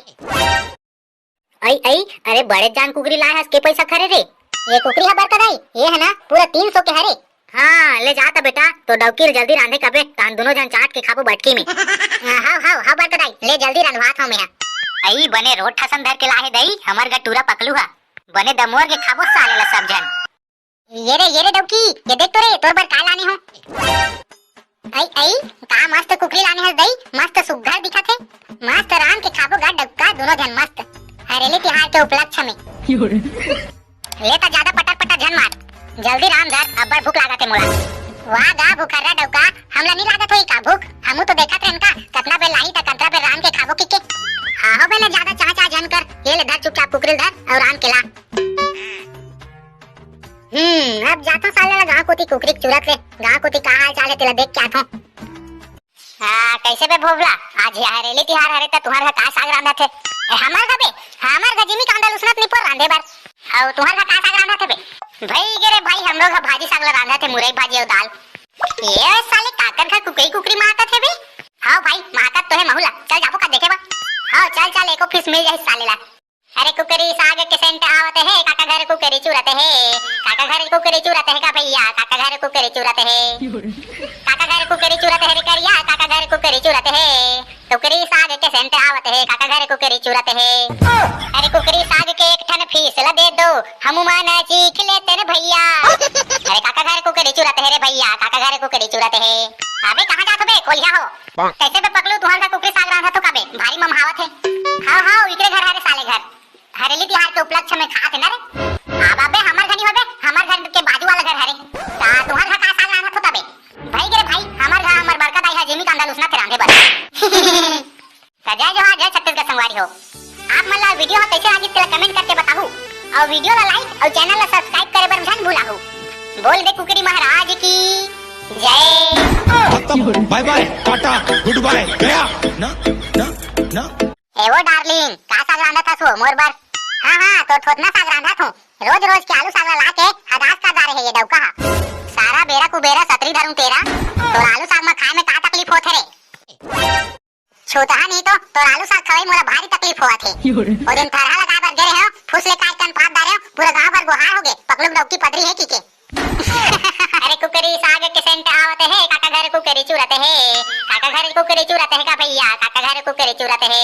अई, अई, अरे बड़े जान कुकरी लाए हस, के पैसा खरे रे? ये कुकरी हा बड़का दाई, ये है ना पूरा तीन सौ के हरे। हाँ, ले जा त बेटा, तो डौकी ल जल्दी रांधे कबे, तान दोनों झन चाट के खाबो बटकी में। हाँ, हाव, हाव, हाव बड़का दाई, ले जल्दी रंधवात हव मेहा। अई बने रोट ठसन धर के लाहे दई, हमर गटूरा पकलू हा। बने दमोर के खाबो साले ला सब झन। ये रे, ये रे डौकी, ये देख तो रे, तोर बर का लाने हो। अई, अई, का मस्त कुकरी लाने हस दई, मस्त सुग्घर दिखत हे। मस्त रांध के खाबो गा डौका, दोनों झन मस्त। हरेली तिहार के उपलक्ष्य में। ले त ज्यादा पटर पटर झन मार, जल्दी रांध धर, अब्बड़ भूख लागत हे मोला। वाह गा भूखर्रा डौका, हमला नी लागत होही का भूख? हमू तो देखत रहेन का, कतना बेर लाही त कतना बेर रांध के खाबो किके। हाँ हो बे, ले ज्यादा चाह चाह झन कर, ये ले धर चुपचाप कुकरी ल धर अउ रांध के ला। हम्म, अब जाथो साले ला गांव कोती कुकरी के चुरत ले, गांव कोती का हाल चाल हे तेला देख के आथो। हाँ, कैसे बे भोभला? आज ये हरेली तिहार हरे त तुहर घर का साग रांधत हे? ए, हमर घर बे, हमर घर जिमी कांदा ल उसनत निपोर रांधे बर। अउ तुहर घर का साग रांधत हे बे? भई गे रे भाई, हम लोग ह भाजी साग ला रांधत हे, मुरई भाजी अउ दाल। ये साले काकर घर कुकरी कुकरी माकत हे बे? हाँ भाई, माकत तो हे महू ला, चल जाबो का देखे बर। हाँ, चल चल, एको फीस मिल जाही साले ला। अरे कुकरी साग के सेंट आवत हे, काका घर कुकरी चुरत हे, काका घर कुकरी चुरत हे का भैया, काका घर कुकरी चुरत हे, काका घर कुकरी चुरत हे रे करिया, काका घर कुकरी चुरत हे, कुकरी साग के सेंट आवत हे, काका घर कुकरी चुरत हे। अरे कुकरी साग के एक ठन फीस ला दे दो, हमू मन चीख लेते न भैया। अरे काका घर कुकरी चुरत हे रे भैया, काका घर कुकरी चुरत हे। अबे कहाँ जात बे कोलिया हो? कैसे बे पकलू, तुहर घर कुकरी साग रांधत हो का बे? भारी ममहावत हे। हाव हाव, इकरे घर हरे साले घर। हरेली तिहार के उपलक्ष्य में खात हे ना रे। अब अबे हमर घर नी होबे, हमर घर के बाजू वाला घर हरे। ता तुहर घर का साग रांधत हो तबे? भाई गे रे भाई, हमर घर हमर बड़का दाई हा जेमी कांदा ल उसनत हे रांधे बर। त जय जोहार, जय छत्तीसगढ़ संगवारी हो। आप मन ला video हा कैसे लागिस तेला comment करके बताहू, अउ video ला like अउ channel ला subscribe करे बर झन भुलाहू। बोल दे कुकरी महाराज की जय। खत्म, bye bye, Tata, good bye, गया। ना, ना, ना। ए वो darling, का साग रांधत हस वो मोर बर? हाँ, हाँ, तोर थोथना साग रांधत हूँ। रोज रोज के आलू साग ला लाके हदास कर डारे हे ये डौका हा। सारा बेरा कुबेरा सतरी धरूं तेरा, तोर आलू साग मा खाए में का तकलीफ होत हे रे? छूतहा नहीं तो तोर आलू साग खवाई मोला भारी तकलीफ होवत हे। ओ दिन थरहा लगाए बर गे रहेंव, फुस ले काट कन पात डारेंव, पूरा गांव भर गोहार हो गे, पकलू डौकी पदरी हे किके। अरे कुकरी साग के सेंट आवत हे, काका घर कुकरी चुरत हे, काका घर कुकरी चुरत हे का भैया, काका घर कुकरी चुरत हे,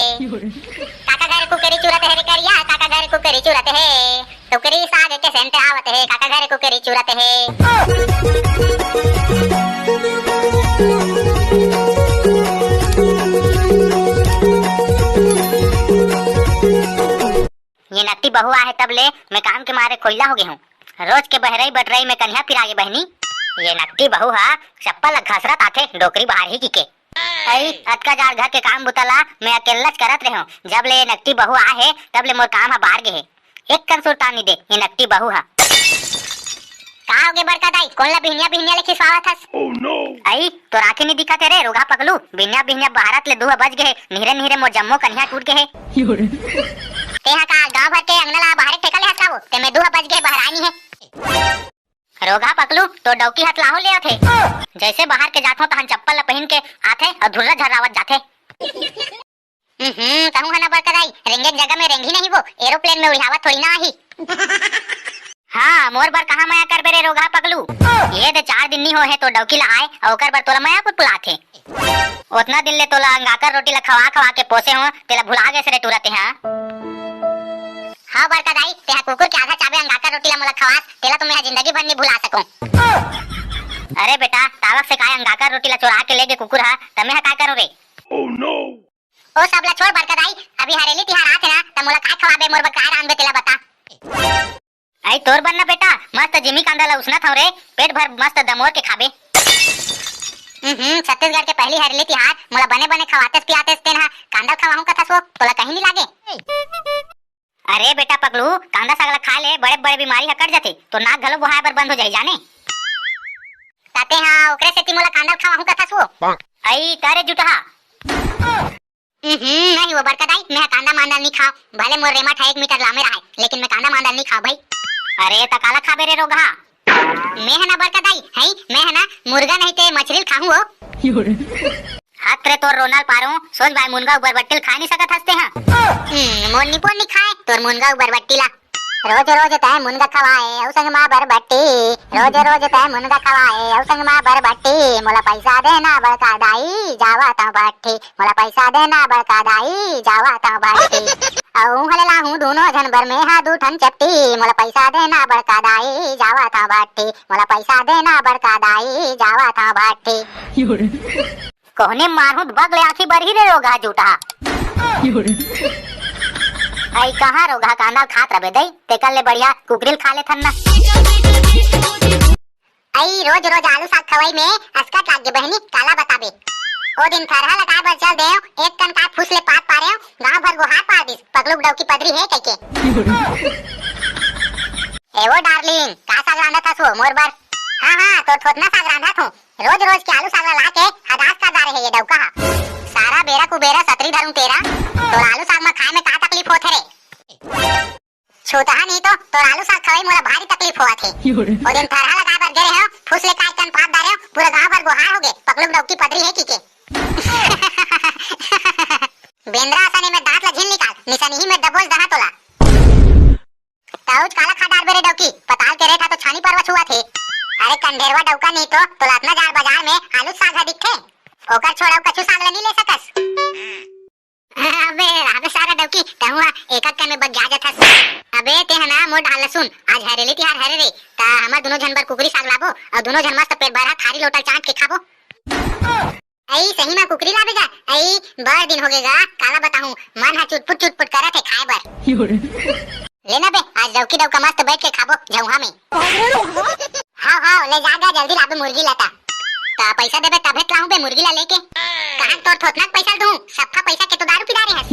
काका घर कुकरी चुरत हे रे करिया, काका घर कुकरी चुरत हे, कुकरी साग के सेंट आवत हे, काका घर कुकरी चुरत हे। ये नकटी बहू आहे तब ले मैं काम के मारे कोइला हो गे हूँ। रोज के बहरई बटरई में कनिहा पिरा गे बहनी। ये नकटी बहू हा चप्पल ला घसरत आथे, डोकरी बहारही किके। अई, अतका जाड़ घर के काम बुता ला मैं अकेल्लाच करत रहेंव। जब ले ये नकटी बहू आहे तब ले मोर काम हा बार गे हे। एक कन सुरतान नी दे ये नकटी बहू हा। का होगे बड़का दाई, कोन ला बिहनिया बिहनिया ले खिसवावत हस? अई, तोर आँखी नी दिखत हे रे रोगहा पकलू, बिहनिया बिहनिया बहारत ले दू बज गे हे, निहरे निहरे मोर जम्मो कनिहा टूट गे हे। तेहा का गाँव भर के अंगना ला बहारे ठेका ले हस का वो? ते में दू बज गे बहराय नी हे। रोगहा पकलू, तोर डौकी हतलाहो ले आथे। जैसे बहार के जाथों तहन चप्पल ला पहिन के आथे अउ धुर्रा झर्रावत जाथे। हम्म, कहूँ है ना बड़का दाई, रेंगे के जगह में रेंगही नहीं वो, एरोप्लेन में उड़ियावत थोड़ी ना आही। हाँ, मोर बर कहाँ मया करबे रे रोगहा पकलू। ये दे चार दिन नी हो हे तोर डौकी ला आय, अउ ओकर बर तोला मया पुलपुलाथे। ओतना दिन ले तोला अंगाकर रोटी ला खवा खवा के पोसे हो, तेला भुला गेस रे टूरा तेहा। हाँ बड़का दाई, तेहा कुकुर के आधा चाबे अंगाकर रोटी ला मोला खवास, तेला तो मैं जिंदगी भर नी भुला सकूं। अरे बेटा, तावक से काय अंगाकर रोटी ला चोरा के ले गे कुकुर हा, त मैं हा काय करूं रे? ओ सब ला छोड़ बड़का दाई, अभी हरेली तिहार आथे ना, त मोला काय खवाबे, मोर बर काय रांधबे तेला बता। अई तोर बर ना बेटा, मस्त जिमी कांदा ला उसनत हंव रे, पेट भर मस्त दमोर के खाबे। हम्म, छत्तीसगढ़ के पहली हरेली तिहार, मोला बने बने खवातेस पियातेस, तेन हा कांदा खवाहूं कथस वो, तोला कहीं नी लागे? अरे बेटा पकलू, कांदा साग ला खा ले, बड़े बड़े बीमारी हा कट जाथे, तोर नाक घलो बोहाय बर बंद हो जाही जाने। ताते हा ओकरे सेती मोला कांदा खवाहूं कथस वो। अई तारे जुटहा। हम्म, नहीं वो बड़का दाई, मैं कांदा मांदा नी खाव, भले मोर रेमट हा एक मीटर लामे रहे, लेकिन मैं कांदा मांदा नी खाव भाई। अरे त काला खाबे रे रोगहा? मैं है ना बड़का दाई, हई, मैं है ना मुर्गा नहीं ते मछली खाहूं वो। हत रे तोर रोनाल पारो, सोच भाई मुनगा ऊपर बट्टिल खा नी सकत हस ते हा। हम्म, मोर निपोर नी खाए, तोर मुनगा ऊपर बट्टिला। रोज रोज तै मुनगा खवाए, अउ संग मा बरबट्टी। रोज रोज तै मुनगा खवाए, अउ संग मा बरबट्टी। मोला पैसा देना बड़का दाई, जावा तौ भट्ठी। मोला पैसा देना बड़का दाई, जावा तौ भट्ठी। अउ उहले लाहूं दूनो झन बर में हा दू ठन चट्टी। मोला पैसा देना बड़का दाई, जावा तौ भट्ठी। मोला पैसा देना बड़का दाई, जावा तौ भट्ठी। कोहने मारहूं त बग ले आंखी बरही रे रोगहा जूठा। अई कहां रोगहा कांदा ल खात रबे दई, तेकर ले बढ़िया कुकरी ल खा लेथन ना। अई रोज रोज आलू साग खवई में असकट लाग गे बहिनी, काला बताबे। ओ दिन थरहा लगाए बर चल देव, एक कन का फूस ले पात पारेव, गांव भर गोहार पार दिस, पगलू डौकी पदरी हे कहिके। ए वो डार्लिंग, का साग रांधत हस वो मोर बर? हां हां, तोर थोथना साग रांधत हूं। रोज रोज के आलू साग ला लाके हदास कर डारे हे ये डौका हा। सारा बेरा कुबेरा सतरी धरूं तेरा, तोर आलू साग मा खाए में का तकलीफ होथे रे? छूतहा नहीं तो तोर आलू साग खवई मोला भारी तकलीफ होवत हे। ओ दिन थरहा लगाए बर गे रहेंव, फूस ले काय कन पात डारेंव, पूरा गांव भर गोहार होगे, पगलू डौकी पदरी हे कहिके। बेंदरा असन में दांत ला झिन निकाल, निसनही में दबोच दहा तोला। तौच काला खा डारबे रे डौकी, पताल के रेठा तो छानी परवा छुआ थे। अरे कंढेरवा डौका नहीं तो तोला अतना जाड़ बाजार में आलू साग हा दिखथे, ओकर छोड़ा कछु साग ला नहीं ले सकस। अबे अबे सारा डौकी, तहुआ एक एक में बग्या जाथस। अबे ते हना मोर ढाल सुन, आज हरेली तिहार हरे रे, ता हमर दोनों झन बर कुकरी साग लाबो अउ दोनों झन मस्त पेट भरा थारी लोटा चाट के खाबो। अई सही मा कुकरी लाबे गा? अई बड़ दिन होगे गा, काला बताहूं, मन हा चुटपुट चुटपुट करत हे खाए बर। ले ना बे, आज डौकी डौका मस्त बैठ के खाबो झौहा में। हाव हाव, ले जा गा, जल्दी लाबे मुर्गी ला ता। ता पैसा देबे तभे तो लाहूं बे मुर्गी ला लेके। कहां तोर थोथना के पैसा दूं, सफा पैसा के तो दारू पिला रहे हस।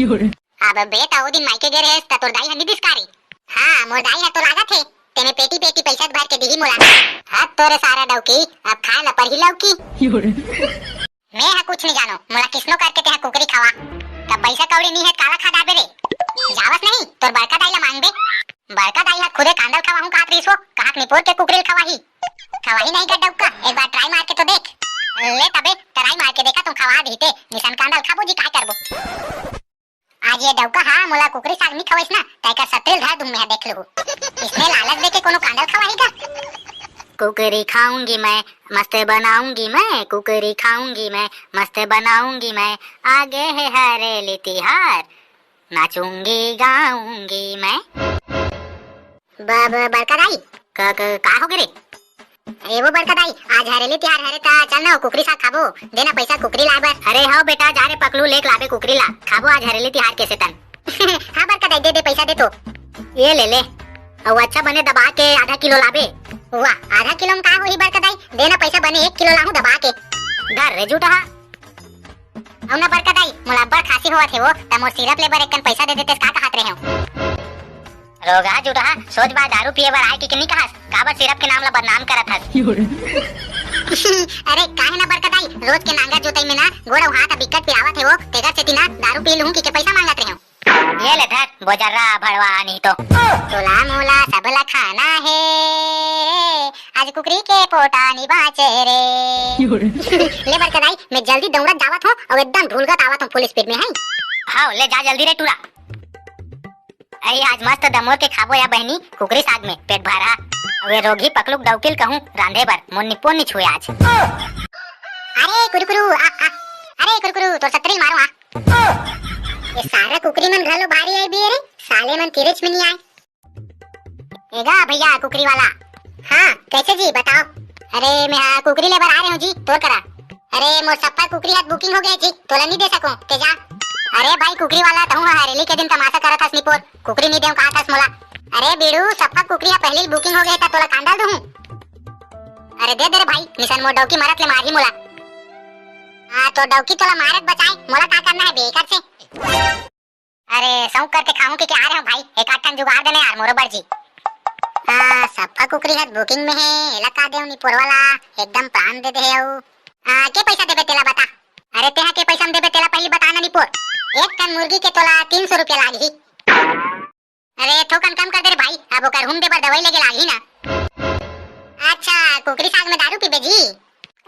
अबे त ओ दिन मायके गे रहेस त तोर दाई हा नी दिस का रे? हां, मोर दाई हा तो लागत हे, तेने पेटी पेटी पैसा भर के दिही मोला। हद तोरे सारा डौकी, अब खाए ला परही लौकी। मैं हा कुछ नहीं जानो, मोला किसनो करके तेहा कुकरी खवा। तब पैसा कौड़ी नहीं है, काला खा डाबे रे। जावस नहीं, तोर बड़का दाई ला मांगबे। बड़का दाई हा खुदे कांदा ल खवाहूं काहत रहिस वो, कहाक निपोर के कुकरी ल खवाही। खवाही नहीं गा डौका, एक बार try मार के तो देख। ले तबे, try मार के देखा तुम खवा दीते, निसन कांदा ल खाबो जी, काय करबो। आज ये डौका हा मोला कुकरी साग नी खवाइस ना, तैकर सतरी ल धर दूं मैं, देख लूहू। इसने लालच देके कोनो कांदा ल खवाही गा। कुकरी खाऊंगी मैं, मस्त बनाऊंगी मैं, कुकरी खाऊंगी मैं, मस्त बनाऊंगी मैं, आगे है हरेली तिहार, नाचूंगी गाऊंगी मैं। ब-, ब-, बड़का दाई। का, का, का होगे रे? ए वो बड़का दाई, आज हरेली तिहार हरे ता चल ना, कुकरी साग खाबो, देना पैसा कुकरी लाए बर। अरे हव बेटा, जा रे पकलू, लेक लाबे कुकरी ला, खाबो आज हरेली तिहार के सेतन। हां बड़का दाई, दे दे पैसा दे तो। ये ले ले, अउ अच्छा बने दबा के आधा किलो लाबे। वाह, आधा किलो में का होही बड़का दाई, देना पैसा बने एक किलो लाहूं दबा के। धर रे जूठा। अउ ना बड़का दाई, मोला अब्बड़ खांसी होवत हे वो, त मोर सिरप ले बर एक कन पैसा दे देतेस का कहत रहेंव। रोगहा जुटहा, सोच बाय दारू पिए बर आए के, के नी कहस, काबर सिरप के नाम ला बदनाम करत हस? अरे काहे ना बड़का दाई, रोज के नांगर जोतई में ना गोड़ अउ हाथ बिकट पिरावत हे वो, तेकर सेती ना दारू पी लूं कहिके पैसा मांगत रहेंव। ये ले धर बोजर्रा भड़वा, नहीं तो। तोला मोला सब ला खाना हे, आज कुकरी के पोटा नी बाचे रे। ले बड़का दाई, मैं जल्दी दौड़त जावत हूँ अउ एकदम ढुलकत आवत हूँ full speed में, हैं? हाव, ले जा जल्दी रे टूरा। अई आज मस्त दमोर के खाबो या बहिनी कुकरी साग में पेट भरा। अउ ये रोगही पकलू के डौकी ल कहूं रांधे बर, मोर निपोर नी छुए आज। अरे कुरकुरू, आ, आ, अरे कुरकुरू, तोर सत्तरी ल मारो आ। ये सारा कुकरी मन घलो भारी आए बे रे, साले मन किरेच में नी आए। एगा भैया कुकरी वाला। हाँ, कैसे जी, बताओ। अरे, मैं हा कुकरी लेबर आ रहे हूँ जी, तोर करा। अरे, मोर सप्पा कुकरी हाथ booking हो गया जी, तोला नी दे सको, ते जा। अरे भाई कुकरी वाला, तहूँ हा हरेली के दिन तमाशा करत हस निपोर, कुकरी नी देव कहत हस मोला। अरे बीड़ू, सप्पा कुकरी हा पहली booking हो गया था, तोला कांडल दूँ। अरे दे दे रे भाई, निसन मोर डौकी मरत ले मारही मोला। हाँ, तो डौकी तोला मारत बचाए, मोला का करना है बेकार से। अरे, सौंक करके खाहूं कहिके आ रहे हूं भाई, एक आध ठन जुगाड़ देना यार मोरो बर जी। आ, सप्पा कुकरी हर booking में हे, एला का देव निपोरवा ला, एकदम प्राण दे दे हे अउ। आ, के पैसा देबे तेला बता। अरे, तेहा के पैसा में देबे तेला पहली बता ना निपोर। एक ठन मुर्गी के तोला तीन सौ रुपया लागही। अरे, थोकन कम कर दे रे भाई, अब ओकर हुम दे बर दवाई लेके लागही ना। अच्छा, कुकरी साग में दारू पीबे जी?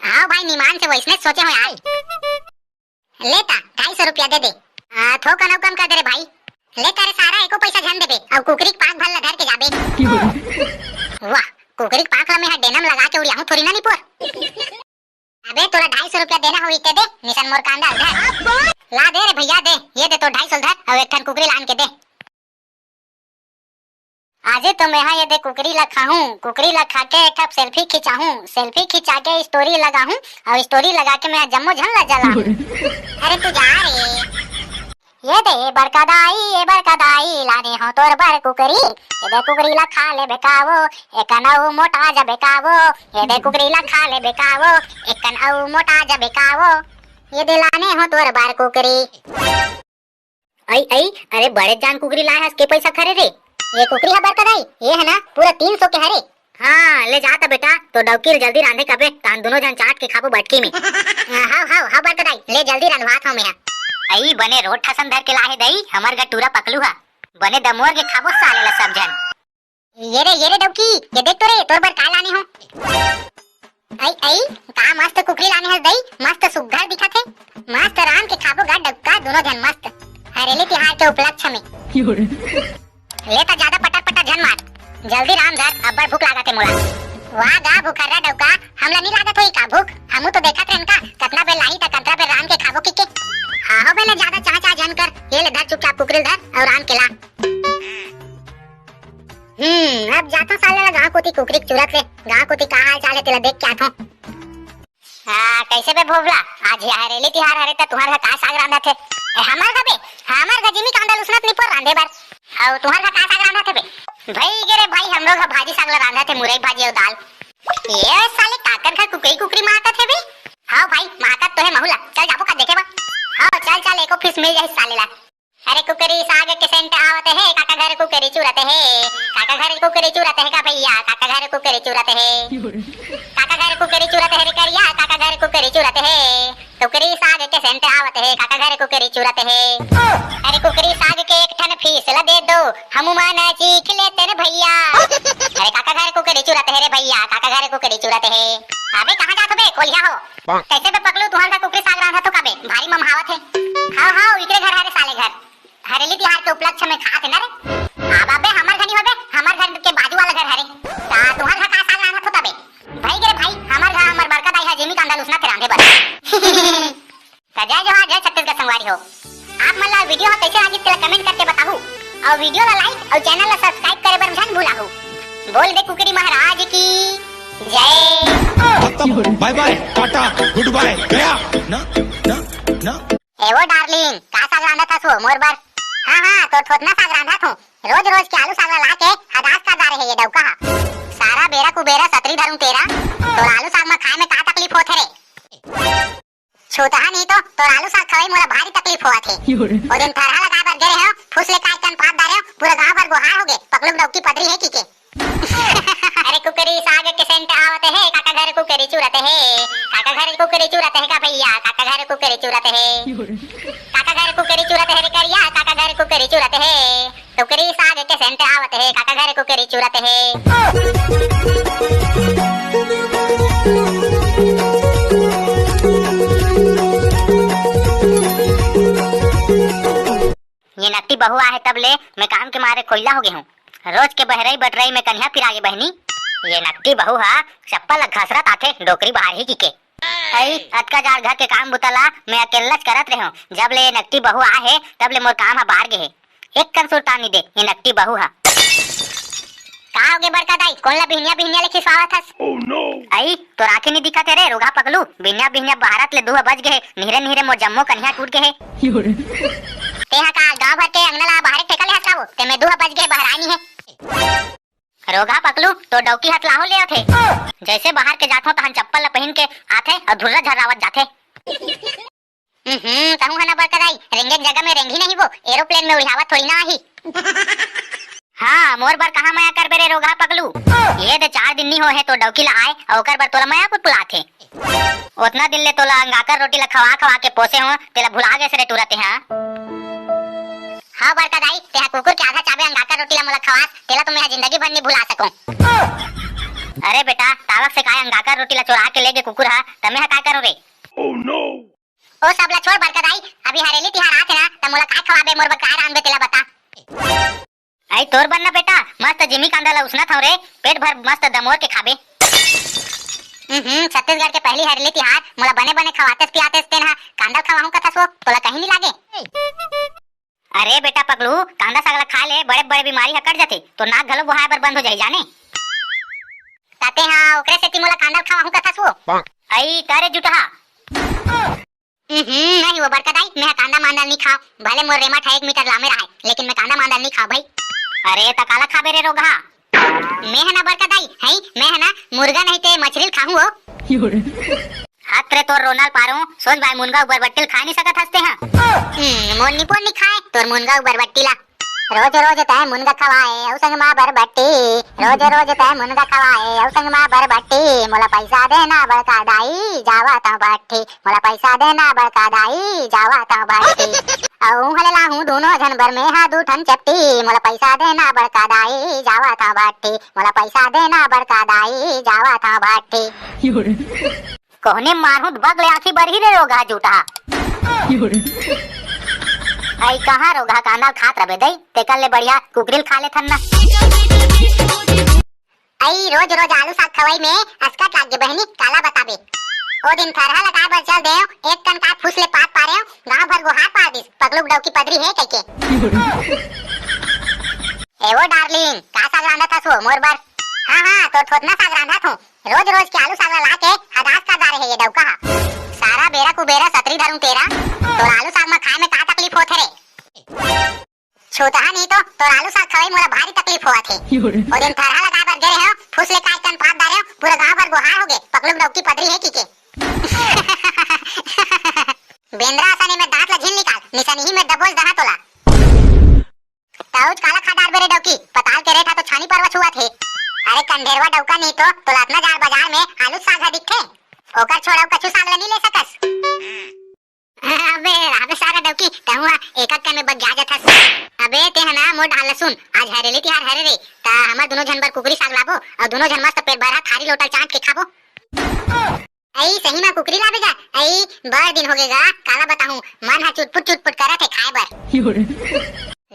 हाव भाई, निमान से वैसने सोचे हो यार। ले ता, ढाई सौ रुपया दे दे। आ, थोकन अउ कम कर दे रे भाई। ले ता रे सारा, एको पैसा झन देबे, अउ कुकरी के पांख भर ला धर के जाबे। वाह, कुकरी के पांख ला मैं हा डेना में लगा के उड़ियाहूं थोड़ी ना निपोर। अबे तोला ढाई सौ रुपया देना होही ते दे, निसन मोर कांदा ल धर। ला दे रे भैया दे, ये दे तोर ढाई सौ ल धर, अउ एक ठन कुकरी लान के दे। आजे तो मैं हा ये दे कुकरी ला खाहूं, कुकरी ला खा के एक ठप selfie खिंचाहूं, selfie खिंचा के story लगाहूं, अउ story लगा के मैं हा जम्मो झन ला जलाहूं। अरे तू जा रे। ये दे बड़का दाई, ये बड़का दाई, लाने हो तोर बर कुकरी। ये दे कुकरी ला खा लेबे का वो, एकन अउ मोटा जबे का वो। ये दे कुकरी ला खा लेबे का वो, एकन अउ मोटा जबे का वो। ये दे लाने हो तोर बर कुकरी। अई, अई, अरे बड़े जान कुकरी लाए हस, के पैसा खरे रे? ये कुकरी हा बड़का दाई, ये हे ना, पूरा तीन सौ के हरे। हाँ, ले जा त बेटा, तो डौकी ल जल्दी रांधे कबे, तान दोनों झन चाट के खाबो बटकी में। हाँ, हाव, हाव, हाव बड़का दाई, ले जल्दी रंधवात हव मेहा। अई बने रोट ठसन धर के लाहे दई, हमर घर टूरा पकलू हा। बने दमोर के खाबो साले ला सब झन। ये रे, ये रे डौकी, ये देख तो रे, तोर बर का लाने हो। अई, अई, का मस्त कुकरी लाने हस दई, मस्त सुग्घर दिखत हे। मस्त रांध के खाबो गा डौका, दोनों झन मस्त। हरेली तिहार के उपलक्ष्य में। ले ता जादा पटर पटर झन मार, जल्दी रांध धर, अब्बड़ भूख लागत हे मोला। वाह गा भूखर्रा डौका, हमला नी लागत होही का भूख? हमू तो देखत रहेन का, कतना बेर लाही त कतना बेर रांध के खाबो कहिके। हाँ हो बे, ले जादा चाह चाह झन कर, ये ले धर चुपचाप कुकरी ल धर अउ रांध के ला। हम्म, अब जाथों साले ला गांव कोती कुकरी के चुरत ले, गांव कोती का हाल चाल हे तेला देख के आथों। हाँ, कैसे बे भोभला, आज ये हरेली तिहार हरे त तुंहर घर का साग रांधत हे? ए, हमर घर बे, हमर घर जिमी कांदा ल उसनत निपोर रांधे बर। अउ तुंहर घर का साग रांधत हे बे? भई गे रे भाई, हमरो घर भाजी साग ला रांधत हे, मुरई भाजी अउ दाल। ये साले काकर घर कुकरी कुकरी मातत हे बे? हाव भाई, मातत तो हे महू ला, चल जाबो का देखे बर। हाव चल चल, एको piece मिल जाही साले ला। अरे कुकरी साग के scent आवत हे, काका घर कुकरी चुरत हे, काका घर कुकरी चुरत हे का भैया, काका घर कुकरी चुरत हे। काका घर कुकरी चुरत हे रे करिया, काका घर कुकरी चुरत हे। कुकरी साग के scent आवत हे, काका घर कुकरी चुरत हे। अरे कुकरी साग के एक ठन piece ला दे दो, हमू मन चीख लेतेन भैया। अरे काका घर कुकरी चुरत हे रे भैया, काका घर कुकरी चुरत हे। अबे कहाँ जात हो बे, कोलिहा हो? कैसे बे पकलू, तुंहर घर कुकरी साग रांधत हो का बे? भारी ममहावत हे। हाव, हाव, इकरे घर हरे साले घर। हरेली तिहार के उपलक्ष्य में खात हे ना रे। अब अबे हमर घर नी होबे, हमर घर के बाजू वाला घर हरे। ता तुंहर घर का साग रांधत हो तबे? भई गे रे भाई, हमर घर हमर बड़का दाई हा जेमी कांदा ल उसनत हे रांधे बर। त जय जोहार, जय छत्तीसगढ़ संगवारी हो। आप मन ला video हा कैसे लागिस तेला comment करके बताहू, अउ video ला like अउ channel ला subscribe करे बर झन भुलाहू। बोल दे कुकरी महाराज की जय। खत्म, bye bye, Tata, good bye, गया। ना, ना, ना। ए वो darling, का साग रांधत हस वो मोर बर? हाँ, हाँ, तोर थोथना साग रांधत हूँ। रोज रोज के आलू साग ला लाके हदास कर डारे हे ये डौका हा। सारा बेरा कुबेरा सतरी धरूं तेरा, तोर आलू साग मा खाए में का तकलीफ होत हे रे? छूतहा नहीं तो तोर आलू साग खवाई मोला भारी तकलीफ होवत हे। ओ दिन थरहा लगाए बर गे रहेंव, फुस ले काय कन पात डारे हो, पूरा गांव भर गोहार हो गे, पकलू डौकी पदरी हे कहिके। अरे कुकरी साग के सेंट आवत हे, काका घर कुकरी चुरत हे। काका घर कुकरी चुरत हे का भैया, काका घर कुकरी चुरत हे। काका घर कुकरी चुरत हे रे करिया, काका घर कुकरी चुरत हे। कुकरी साग के सेंट आवत हे, काका घर कुकरी चुरत हे। ये नकटी बहू आहे तब ले मैं काम के मारे कोइला हो गे हूँ। रोज के बहरई बटरई में कन्हा फिरा गे बहनी। ये नकटी बहू हा चप्पल ला घसरत आथे, डोकरी बहारही कहिके। अई, अतका जाड़ घर के काम बुता ला मैं अकेल्लाच करत रेहेंव। जब ले ये नकटी बहू आहे तब ले मोर काम हा बार गे हे। एक कन सुरता नइ दे ये नकटी बहू हा। का होगे बड़का दाई, कोन ला बिहनिया बिहनिया ले खिसवावत हस? अई, तोर आँखी नइ दिखत हे रे रोगहा पकलू, बिहनिया बिहनिया बहारत ले दू बज गे हे, निहरे निहरे मोर जम्मो कनिहा टूट गे हे। तेहा का गांव भर के अंगना ला बहारे ठेका ले हस का वो, ते में दू बज गे बहराय नइ हे। रोगहा पकलू, तोर डौकी हतलाहो ले आथे। जैसे बहार के जाथों तहन चप्पल ला पहिन के आथे अउ धुर्रा झर्रावत जाथे। हम्म, कहूँ है ना बड़का दाई, रेंगे के जगह में रेंगही नहीं वो, एरोप्लेन में उड़ावत थोड़ी ना आही। हाँ, मोर बर कहाँ मया करबे रे रोगहा पकलू। ये दे चार दिन नी हो हे तोर डौकी ला आए, अउ ओकर बर तोला मया पुलपुलाथे। ओतना दिन ले तोला अंगाकर रोटी ला खवा खवा के पोसे हो, तेला भुला गेस रे टूरा तेहा। हाँ बड़का दाई, तेहा कुकुर के आधा चाबे अंगाकर रोटी ला मोला खवास, तेला तो मैं जिंदगी भर नी भुला सकूं। अरे बेटा, तावक से काय अंगाकर रोटी ला चोरा के ले गे कुकुर हा, त मैं हा काय करूं रे? ओ सब ला छोड़ बड़का दाई, अभी हरेली तिहार आथे ना, त मोला काय खवाबे, मोर बर काय रांधबे तेला बता। अई तोर बर ना बेटा, मस्त जिमी कांदा ला उसनत हंव रे, पेट भर मस्त दमोर के खाबे। हम्म, छत्तीसगढ़ के पहली हरेली तिहार, मोला बने बने खवातेस पियातेस तेन हा, कांदा ल खवाहूं कथस वो, तोला कहीं नी लागे। अरे बेटा पकलू, कांदा साग ला खाय ले बड़े बड़े बीमारी हा कट जाथे, तोर नाक घलो बोहाय बर बंद हो जाही जाने। ताते हा ओकरे सेती मोला कांदा ल खवाहूं कथस वो। अई तारे जुटहा। हम्म, नहीं वो बड़का दाई, मैं हा कांदा मांदा ल नी खांव, भले मोर रेमट हा एक मीटर लामे रहाय, लेकिन मैं कांदा मांदा ल नी खांव भाई। अरे त काला खाबे रे रोगहा? मैं हा ना बड़का दाई, हई, मैं हा ना मुर्गा नहीं ते मछली ल खाहूं वो। हत रे तोर रोना ल पारो, सोच भाई मुनगा अउ बरबट्टी ल खाय नी सकत हस तेहा। हम्म, मोर निपोर नी खाय, तोर मुनगा अउ बरबट्टी ला। रोज रोज तैं मुनगा खवाए, अउ संग मा बरबट्टी। रोज रोज तैं मुनगा खवाए, अउ संग मा बरबट्टी। मोला पैसा देना बड़का दाई, जावत हंव भट्टी। मोला पैसा देना बड़का दाई, जावत हंव भट्टी। अउ उहले लाहूं दूनो झन बर में हा दू ठन चपटी। मोला पैसा देना बड़का दाई, जावत हंव भट्टी। मोला पैसा देना बड़का दाई, जावत हंव भट्टी। कोहनी मारहूं त बगले आंखी बरही रे रोगहा जूठा। अई कहां रोगहा कांदा ल खात रबे दई, तेकर ले बढ़िया कुकरी ल खा लेथन ना। अई रोज रोज आलू साग खवई में असकट लाग गे बहनी, काला बताबे। ओ दिन थरहा लगाए बर चल देव, एक कन का फुस ले पात पारेव, गांव भर गोहार पार दिस, पगलू के डौकी पदरी हे कहिके। ए वो डार्लिंग, का साग रांधत हस वो मोर बर? हां हां, तोर थोथना साग रांधत हूं। रोज रोज के आलू साग ला लाके हदास कर डारे हे ये डौका हा। सारा बेरा कुबेरा सतरी धरूं तेरा, तोर आलू साग मा खाए में का तकलीफ होथे रे? छूतहा नहीं तो तोर आलू साग खवई मोला भारी तकलीफ होवत हे। ओ दिन थरहा लगाए बर गे रेहेंव, फुस ले काय कन पात डारेंव, पूरा गांव भर गोहार हो गे, पकलू डौकी पदरी हे कहिके। बेंदरा असन में दांत ला झिन निकाल, निसनही में दबोच दहा तोला। तउच काला खा डारबे रे डौकी, पताल के रेठा तो छानी परवा छुआत हे। अरे कंढेरवा डौका नहीं तो तोला अतना जाड़ बाजार में आलू साग हा दिखथे, ओकर छोड़ अउ कछु साग ला नी ले सकस। अबे, अबे सारा डौकी, तहूं हा एक अक्कन में बग्या जाथस। अबे, तें हा ना मोर डाल ला सुन, आज हरेली तिहार हरे रे, त हमर दुनो झन बर कुकरी साग लाबो, अउ दुनो झन मस्त पेट भरा थारी लोटा चांट के खाबो। अई, सही मा कुकरी लाबे गा? अई, बड़ दिन होगे गा, काला बताहूं, मन हा चुटपुट चुटपुट करत हे खाए बर।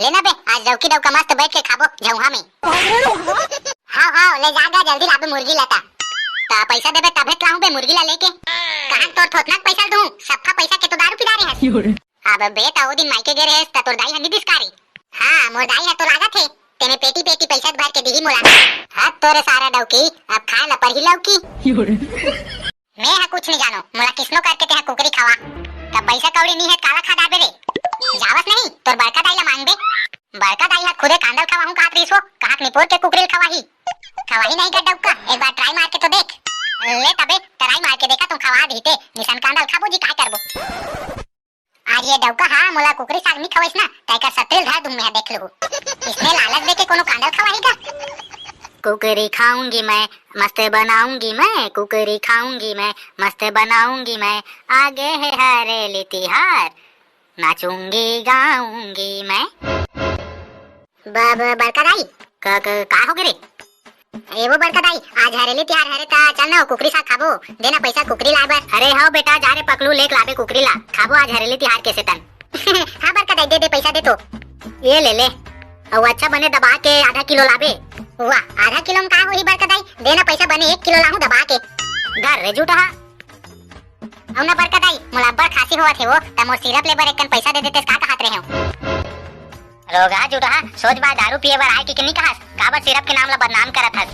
ले ना बे, आज डौकी डौका मस्त बैठ के खाबो झउहा में। हाव, हाव, ले जा गा, जल्दी लाबे मुर्गी ला ता। ता पैसा देबे तभे त लाहूं बे मुर्गी ला लेके। कहां तोर थोथना के पैसा ल दूं, सफा पैसा के तो दारू पिला रे हस। अब बे, ता ओ दिन मायके गे रेहेस, ता तोर दाई ह नी दिस का रे? हां, मोर दाई ह तो लागत हे, तेने पेटी पेटी पैसा भर के दिही मोला। हद तोरे सारा डौकी, अब खाए ला परही लौकी। मैं ह कुछ नहीं जानो, मोला किसनो करके तेहा कुकरी खवा। तब पैसा कौड़ी नी हे, काला खा डारबे रे? जावस नहीं, तोर बड़का दाई ला मांगबे। बड़का दाई ह खुदे कांदा ल खवाहूं काहत रहिस वो, कहाक निपोर के कुकरी ल खवाही। खवाही नहीं का डौका, एक बार try मार के तो देख। ले तबे, try मार के देखा तुम खवा दिही ते, निसन कांदा ल खाबो जी, काय करबो? आज ये डौका हा मोला कुकरी साग नी खवाइस ना, त एकर सतरी ल धर दूं मैं, देख लू। इसने लालच देके कोनो कांदा ल खवाही का? कुकरी खाऊंगी मैं, मस्त बनाऊंगी मैं, कुकरी खाऊंगी मैं, मस्त बनाऊंगी मैं, आगे है हरेली तिहार, नाचूंगी गाऊंगी मैं। ब-, ब-, बड़का दाई, क-, क-, का हो गे रे? ए वो बड़का दाई, आज हरेली तिहार हरे त चल ना, कुकरी साग खाबो, दे ना पैसा कुकरी लाए बर। अरे हव बेटा, जा रे पकलू, लेके लाबे कुकरी ला, खाबो आज हरेली तिहार के सेतन। हाँ बड़का दाई, दे दे पैसा दे तो। ये ले ले, अउ अच्छा बने दबा के आधा किलो लाबे। वाह, आधा किलो में का होही बड़का दाई, दे ना पैसा, बने एक किलो लाहूं दबा के। धर रे जूठहा। अउ ना बड़का दाई, मोला अब्बड़ खांसी होवत हे वो, त मोर सिरप ले बर एक कन पैसा दे देतेस का कहत रहे हो। रोगहा जूठहा, सोच बाय दारू पिए बर आए के, के नी कहस, काबर सिरप के नाम ला बदनाम करत हस?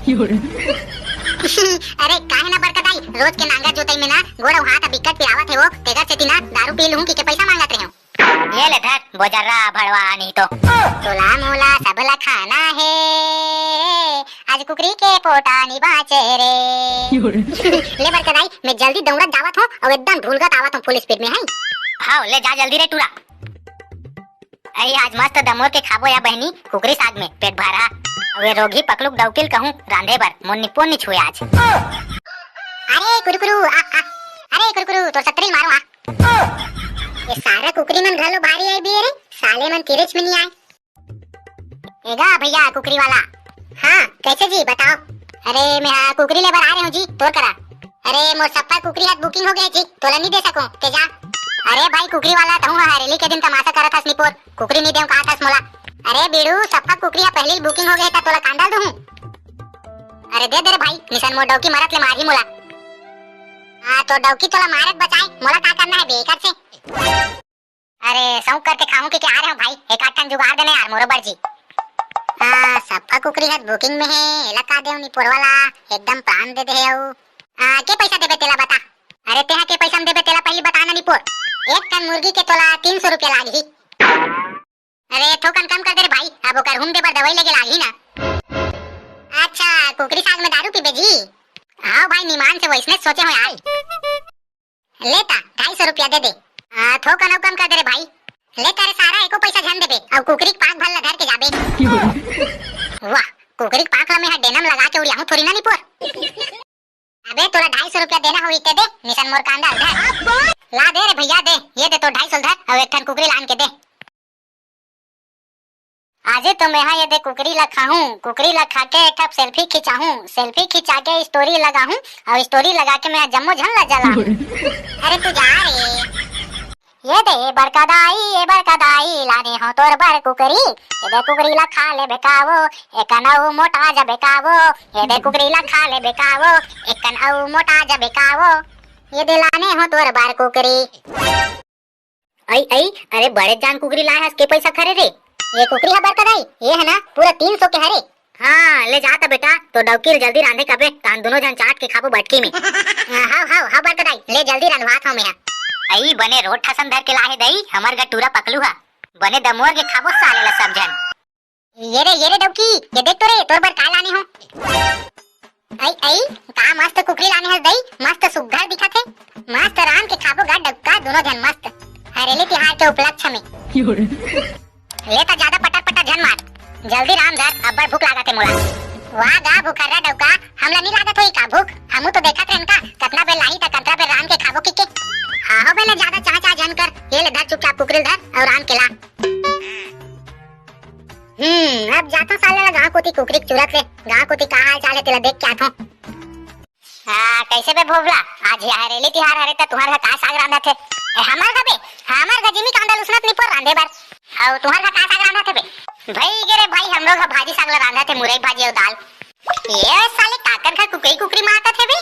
अरे काहे ना बड़का दाई, रोज के नांगर जोतई में ना गोड़ अउ हाथ बिकट पिरावत हे वो, तेकर सेती ना दारू पी लूं कि के पैसा मांगत रहे हो। ये ले धर, बोजर्रा भड़वा नहीं तो। तोला मोला सबला खाना हे, आज कुकरी के पोटा नी बाचे रे। ले बड़का दाई, मैं जल्दी दौड़त जावत हूँ अउ एकदम ढुलगत आवत हूँ full speed में, है। हाव, ले जा जल्दी रे टूरा। अई आज मस्त दमोर के खाबो या बहनी, कुकरी साग में पेट भरा। अउ ये रोगी पकलुक डौकी ल कहूँ रांधे बर, मोर निपोर नी छुए आज। अरे कुरकुरू, आ, आ, अरे कुरकुरू, तोर सतरी ल मारो आ। ये सारा कुकरी मन घलो भारी आए बे रे, साले मन किरेच में नी आए। एगा भैया कुकरी वाला। हाँ, कैसे जी, बताओ। अरे मैं हाँ कुकरी ले बर आ रहे हूँ जी, तोर करा। अरे मोर सप्पा कुकरी हाथ booking हो गया जी, तोला नी दे सको, ते जा। अरे भाई कुकरी वाला, तहूँ हा हरेली के दिन तमाशा करत हस निपोर, कुकरी नी देव कहा थस मोला। अरे बीड़ू, सप्पा कुकरी हा पहली booking हो गया था, तोला कांडल दूँ। अरे दे दे रे भाई, निसन मोर डौकी मरत ले मारही मोला। हाँ तो डौकी तोला मारत बचाए, मोला का करना है बेकार से। अरे सौंक करके खाहूं के क्या आ रहे हो भाई, एक आध ठन जुगाड़ देना यार मोरो बर जी। आ, सप्पा कुकरी हत booking में है, एला का देव निपोर वाला, एकदम प्राण दे दे अउ। आ, के पैसा देबे तेला बता। अरे तेहा के पैसा में देबे तेला पहली बता ना निपोर। एक ठन मुर्गी के तोला तीन सौ रुपया लागही। अरे थोकन कम कर दे रे भाई, अब ओकर हुम दे बर दवाई लेके लागही ना। अच्छा, कुकरी साग में दारू पीबे जी? हाँ भाई, निमान से वैसने सोचे हो यार। ले ता, ढाई सौ रुपया दे दे। आ, थोकन अउ कम कर दे रे भाई। ले ता रे सारा, एको पैसा झन देबे, अउ कुकरी के पांख भर ला धर के जाबे। वाह, कुकरी के पांख ला मैं हा डेनम लगा के उड़ियाहूं थोरी ना निपोर। अबे तोला ढाई सौ रुपया देना होही ते दे, निसन मोर कांदा ल धर। ला दे रे भैया दे, ये दे तो ढाई सौ धर, अउ एक ठन कुकरी लान के दे। आजे तो मेहा ये दे कुकरी ला खाहूं, कुकरी ला खा के एक ठप selfie खिंचाहूं, selfie खिंचा के story लगाहूं, अउ story लगा के मेहा जम्मो झन ला जलाहूं। अरे तू जा रे। ये दे बड़का दाई, ये बड़का दाई, लाने हो तोर बर कुकरी, ये दे कुकरी ला खा ले बेकावो, एकन अउ मोटा जा बेकावो, ये दे कुकरी ला खा ले बेकावो, एकन अउ मोटा जा बेकावो, ये दे लाने हो तोर बर कुकरी। अई, अई, अरे बड़े जान कुकरी लाए हस, के पैसा खरे रे? ये कुकरी हा बड़का दाई, ये है ना पूरा तीन सौ के हरे। हाँ, ले जा त बेटा, तो डौकी ल जल्दी रांधे कबे, तान दोनों झन चाट के खाबो बटकी में। हाँ, हाव, हाव, हाव बड़का दाई, ले जल्दी रंधवात हव मेहा। अई बने रोट ठसन धर के लाहे दई, हमर गटूरा पकलू हा। बने दमोर के खाबो साले ला सब झन। ये रे, ये रे डौकी, ये देख तो रे, तोर बर का लाने हो। अई, अई, का मस्त कुकरी लाने हस दई, मस्त सुग्घर दिखत हे। मस्त रांध के खाबो गा डौका, दोनों झन मस्त। हरेली तिहार के उपलक्ष्य में। ले ता ज्यादा पटर पटर झन मार, जल्दी रांध धर, अब्बड़ भूख लागत हे मोला। वाह गा भूखर्रा डौका, हमला नी लागत होई का भूख? हमू तो देखत रहेन का, कतना बेर लाही त कतना बेर रांध के खाबो किके। हाँ हो बे, ले ज्यादा चाह चाह झन कर, ये ले धर चुपचाप कुकरी ल धर अउ रांध के ला। हम्म, अब जाथों साले ला गांव कोती कुकरी के चुरत ले, गांव कोती का हाल चाल हे तेला देख के आथों। हाँ, कैसे बे भोभला, आज ये हरेली तिहार हरे त तुंहर घर का साग रांधत हे? ए, हमर घर बे, हमर घर जिमी कांदा ल उसनत निपोर रांधे बर। अउ तुंहर घर का साग रांधत हे बे? भई गे रे भाई, हम लोग ह भाजी साग ला रांधत हे, मुरई भाजी अउ दाल। ये साले काकर घर कुकरी कुकरी मातत हे बे?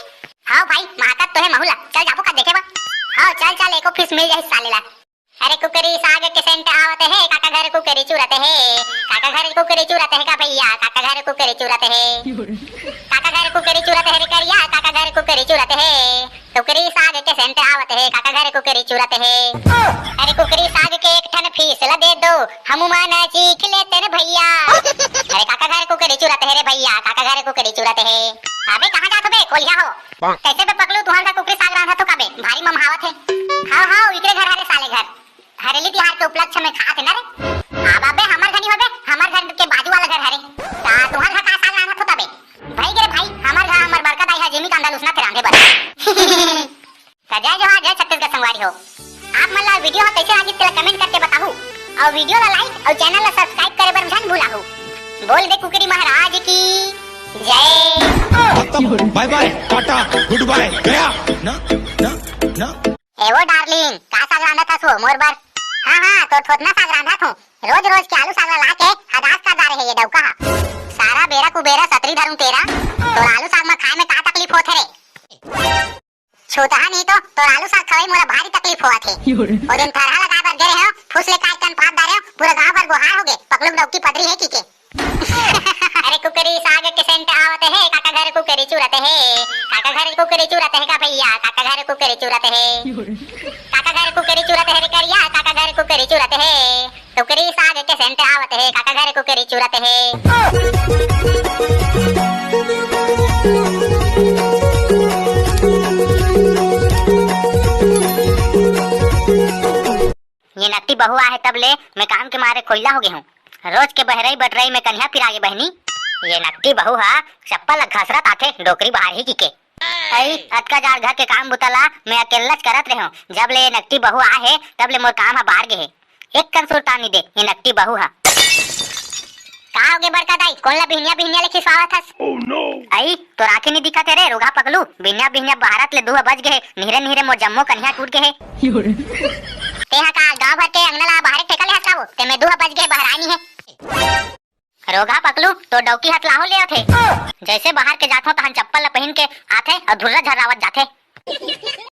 हाँ भाई, मातत तो हे महू ला, चल जाबो का देखे बर? हाँ चल चल, एको piece मिल जाही साले ला। अरे कुकरी साग के scent आवत हे, काका घर कुकरी चुरत हे, काका घर कुकरी चुरत हे का भैया, काका घर कुकरी चुरत हे, काका घर कुकरी चुरत हे रे करिया, काका घर कुकरी चुरत हे, कुकरी साग के scent आवत हे, काका घर कुकरी चुरत हे। अरे कुकरी साग के एक ठन piece ला दे दो, हमू मन चीख लेतेन भैया। अरे काका घर कुकरी चुरत हे रे भैया, काका घर कुकरी चुरत हे। अबे कहाँ जात हो बे कोलिया हो? कैसे बे पकलू, तुंहर घर कुकरी साग रांधत हो का बे? भारी ममहावत हे। हाव हाव, इकरे घर हरे साले घर। हरेली तिहार के उपलक्ष्य में खात हे ना रे। अब अबे हमर घर नहीं होबे, हमर घर के बाजू वाला घर हरे। ता तुहर घर का साग रांधत हो तबे? भाई गे रे भाई, हमर घर हमर बड़का दाई हा जिमी कांदा लुसना थे रांधे बर। त जय जोहार, जय छत्तीसगढ़ संगवारी हो। आप मन ला video हा कैसे लागिस तेला comment करके बताहू, और video ला like और channel ला subscribe करे बर झन भूलाहू। बोल दे कुकरी महाराज की जय। खत्म, bye bye, Tata, good bye, गया। ना, ना, ना। ए वो darling, का साग रांधत हस वो मोर बर? हाँ, हाँ, तो थोथना साग रांधत हूँ। रोज रोज के आलू साग ला लाके हदास कर डारे हे ये डौका हा। सारा बेरा कुबेरा सतरी धरूं तेरा, तोर आलू साग मा खाए में का तकलीफ होत हे रे? छूतहा नहीं तो तोर आलू साग खवाई मोला भारी तकलीफ होवत हे। ओ दिन थरहा लगाए बर गे रहेंव, फुस ले काट कन पात डारेंव, पूरा गांव भर गोहार होगे, पकलू डौकी पदरी हे कहिके। अरे कुकरी साग के scent आवत हे, काका घर कुकरी चुरत हे, काका घर कुकरी चुरत हे का भैया, काका घर कुकरी चुरत हे, काका घर कुकरी चुरत हे रे करिया, काका घर कुकरी चुरत हे, कुकरी साग के scent आवत हे, काका घर कुकरी चुरत हे। ये नकटी बहू आहे तब ले मैं काम के मारे कोइला हो गे हूँ। रोज के बहरई बटरई में कनिहा फिरा गे बहनी। ये नकटी बहू हा चप्पल ला घसरत आथे, डोकरी बाहर ही कहिके। अई, अतका जाड़ घर के काम बुता ला मैं अकेल्लाच करत रहेंव। जब ले ये नकटी बहू आहे, तब ले मोर काम हा बाढ़ गे हे। एक कन सुरता नी दे ये नकटी बहू हा। का होगे बड़का दाई, कोन ला बिहनिया बिहनिया ले खिसवावत हस? अई, तोर आँखी नी दिखत हे रे रोगहा पकलू, बिहनिया बिहनिया बहारत ले दू हा बज गे हे, निहरे निहरे मोर जम्मो कनिहा टूट गे हे। तेहा का गांव भर के अंगना ला बाहरे ठेका ले हस का वो, ते में दू हा बज गे बहराय नी हे। रोगहा पकलू, तोर डौकी हतलाहो ले आथे। जैसे बाहर के जाथो तहन चप्पल ला पहिन के आथे अउ धुर्रा झर्रावत जाथे।